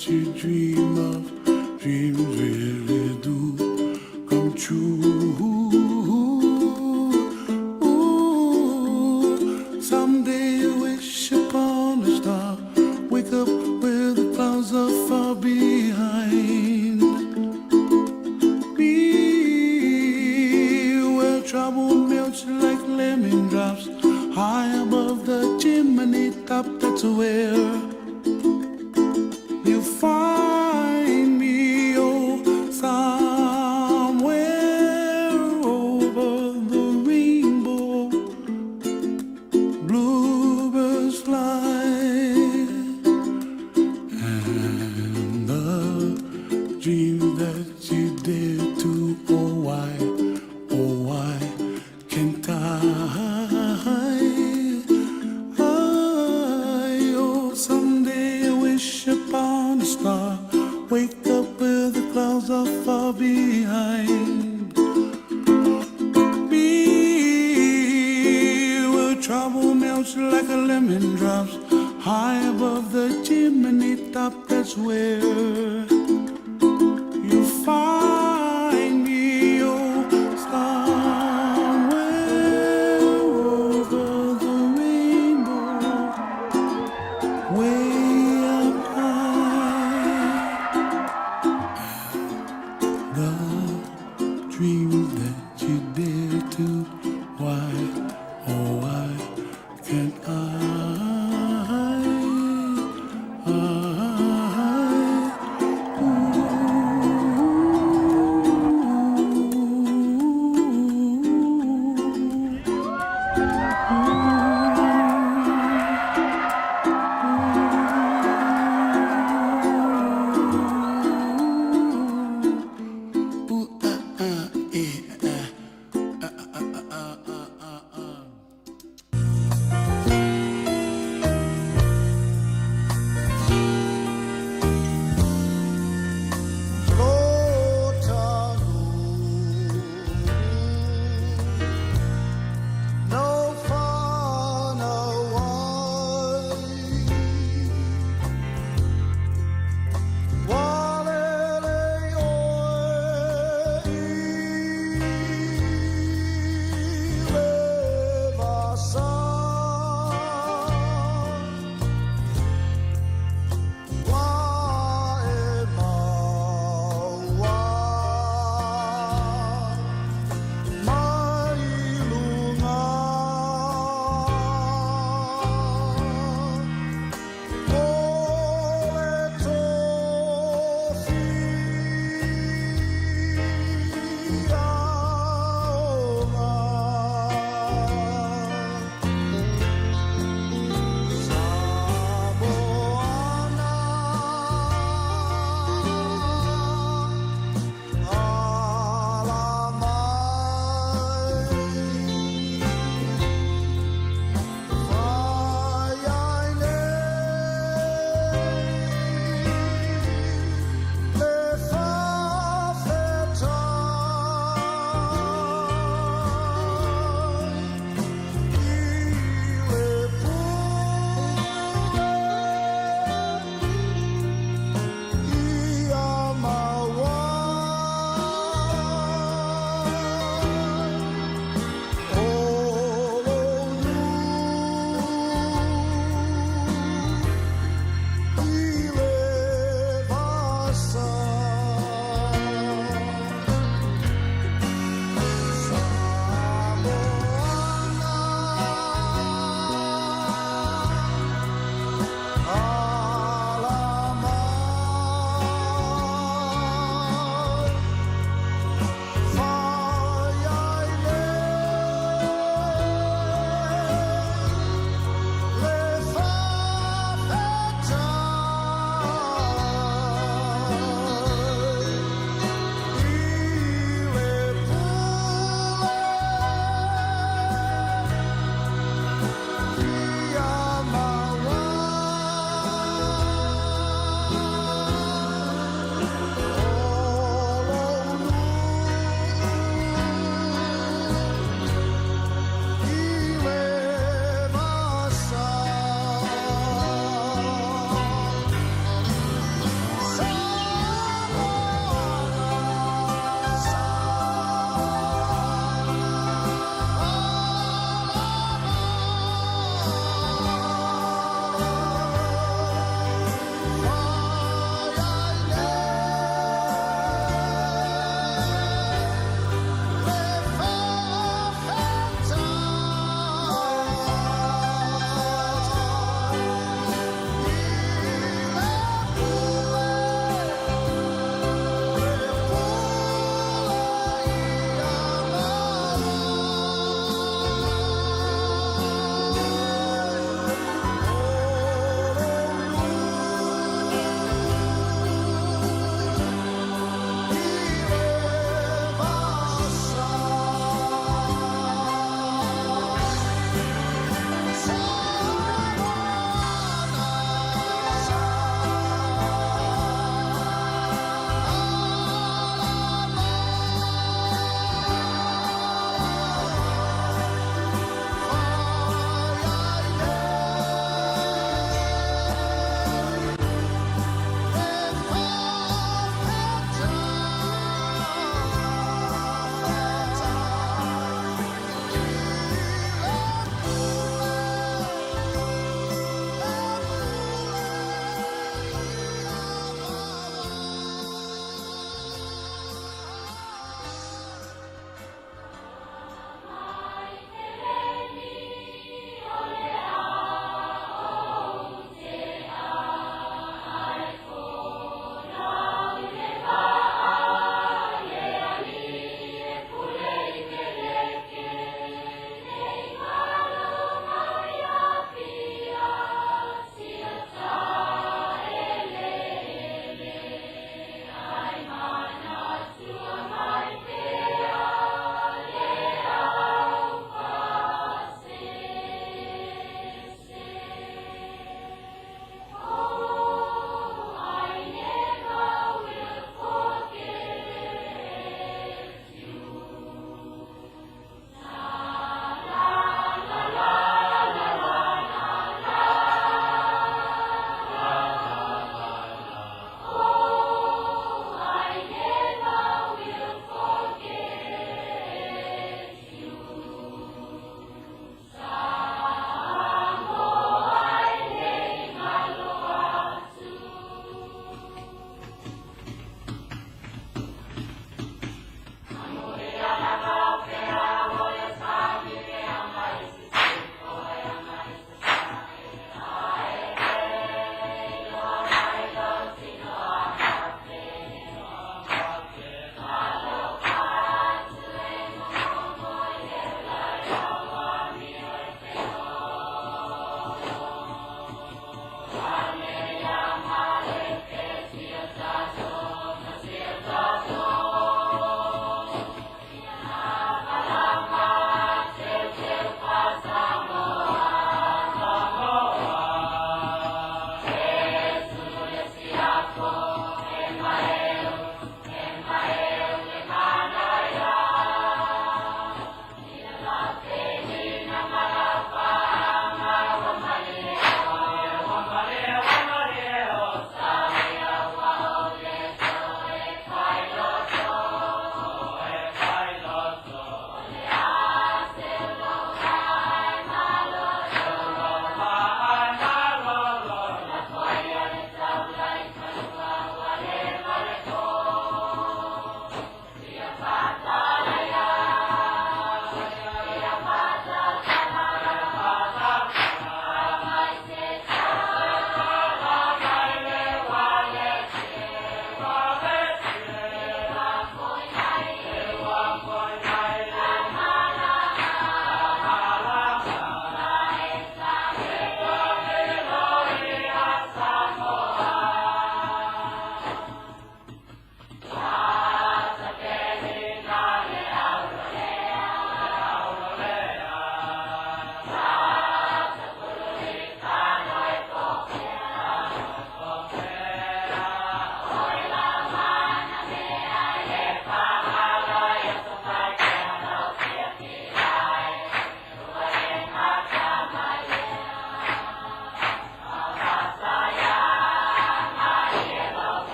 that you dream of, dreams really do come true. Ooh, someday you wish upon a star, wake up where the clouds are far behind me, where trouble melts like lemon drops high above the chimney top. That's where you find me, oh, somewhere over the rainbow, bluebirds fly. And the dream that you dare to, oh why can't I? I, oh, someday I wish upon a star, wake up where the clouds are far behind me, where trouble melts like a lemon drops high above the chimney top. That's where.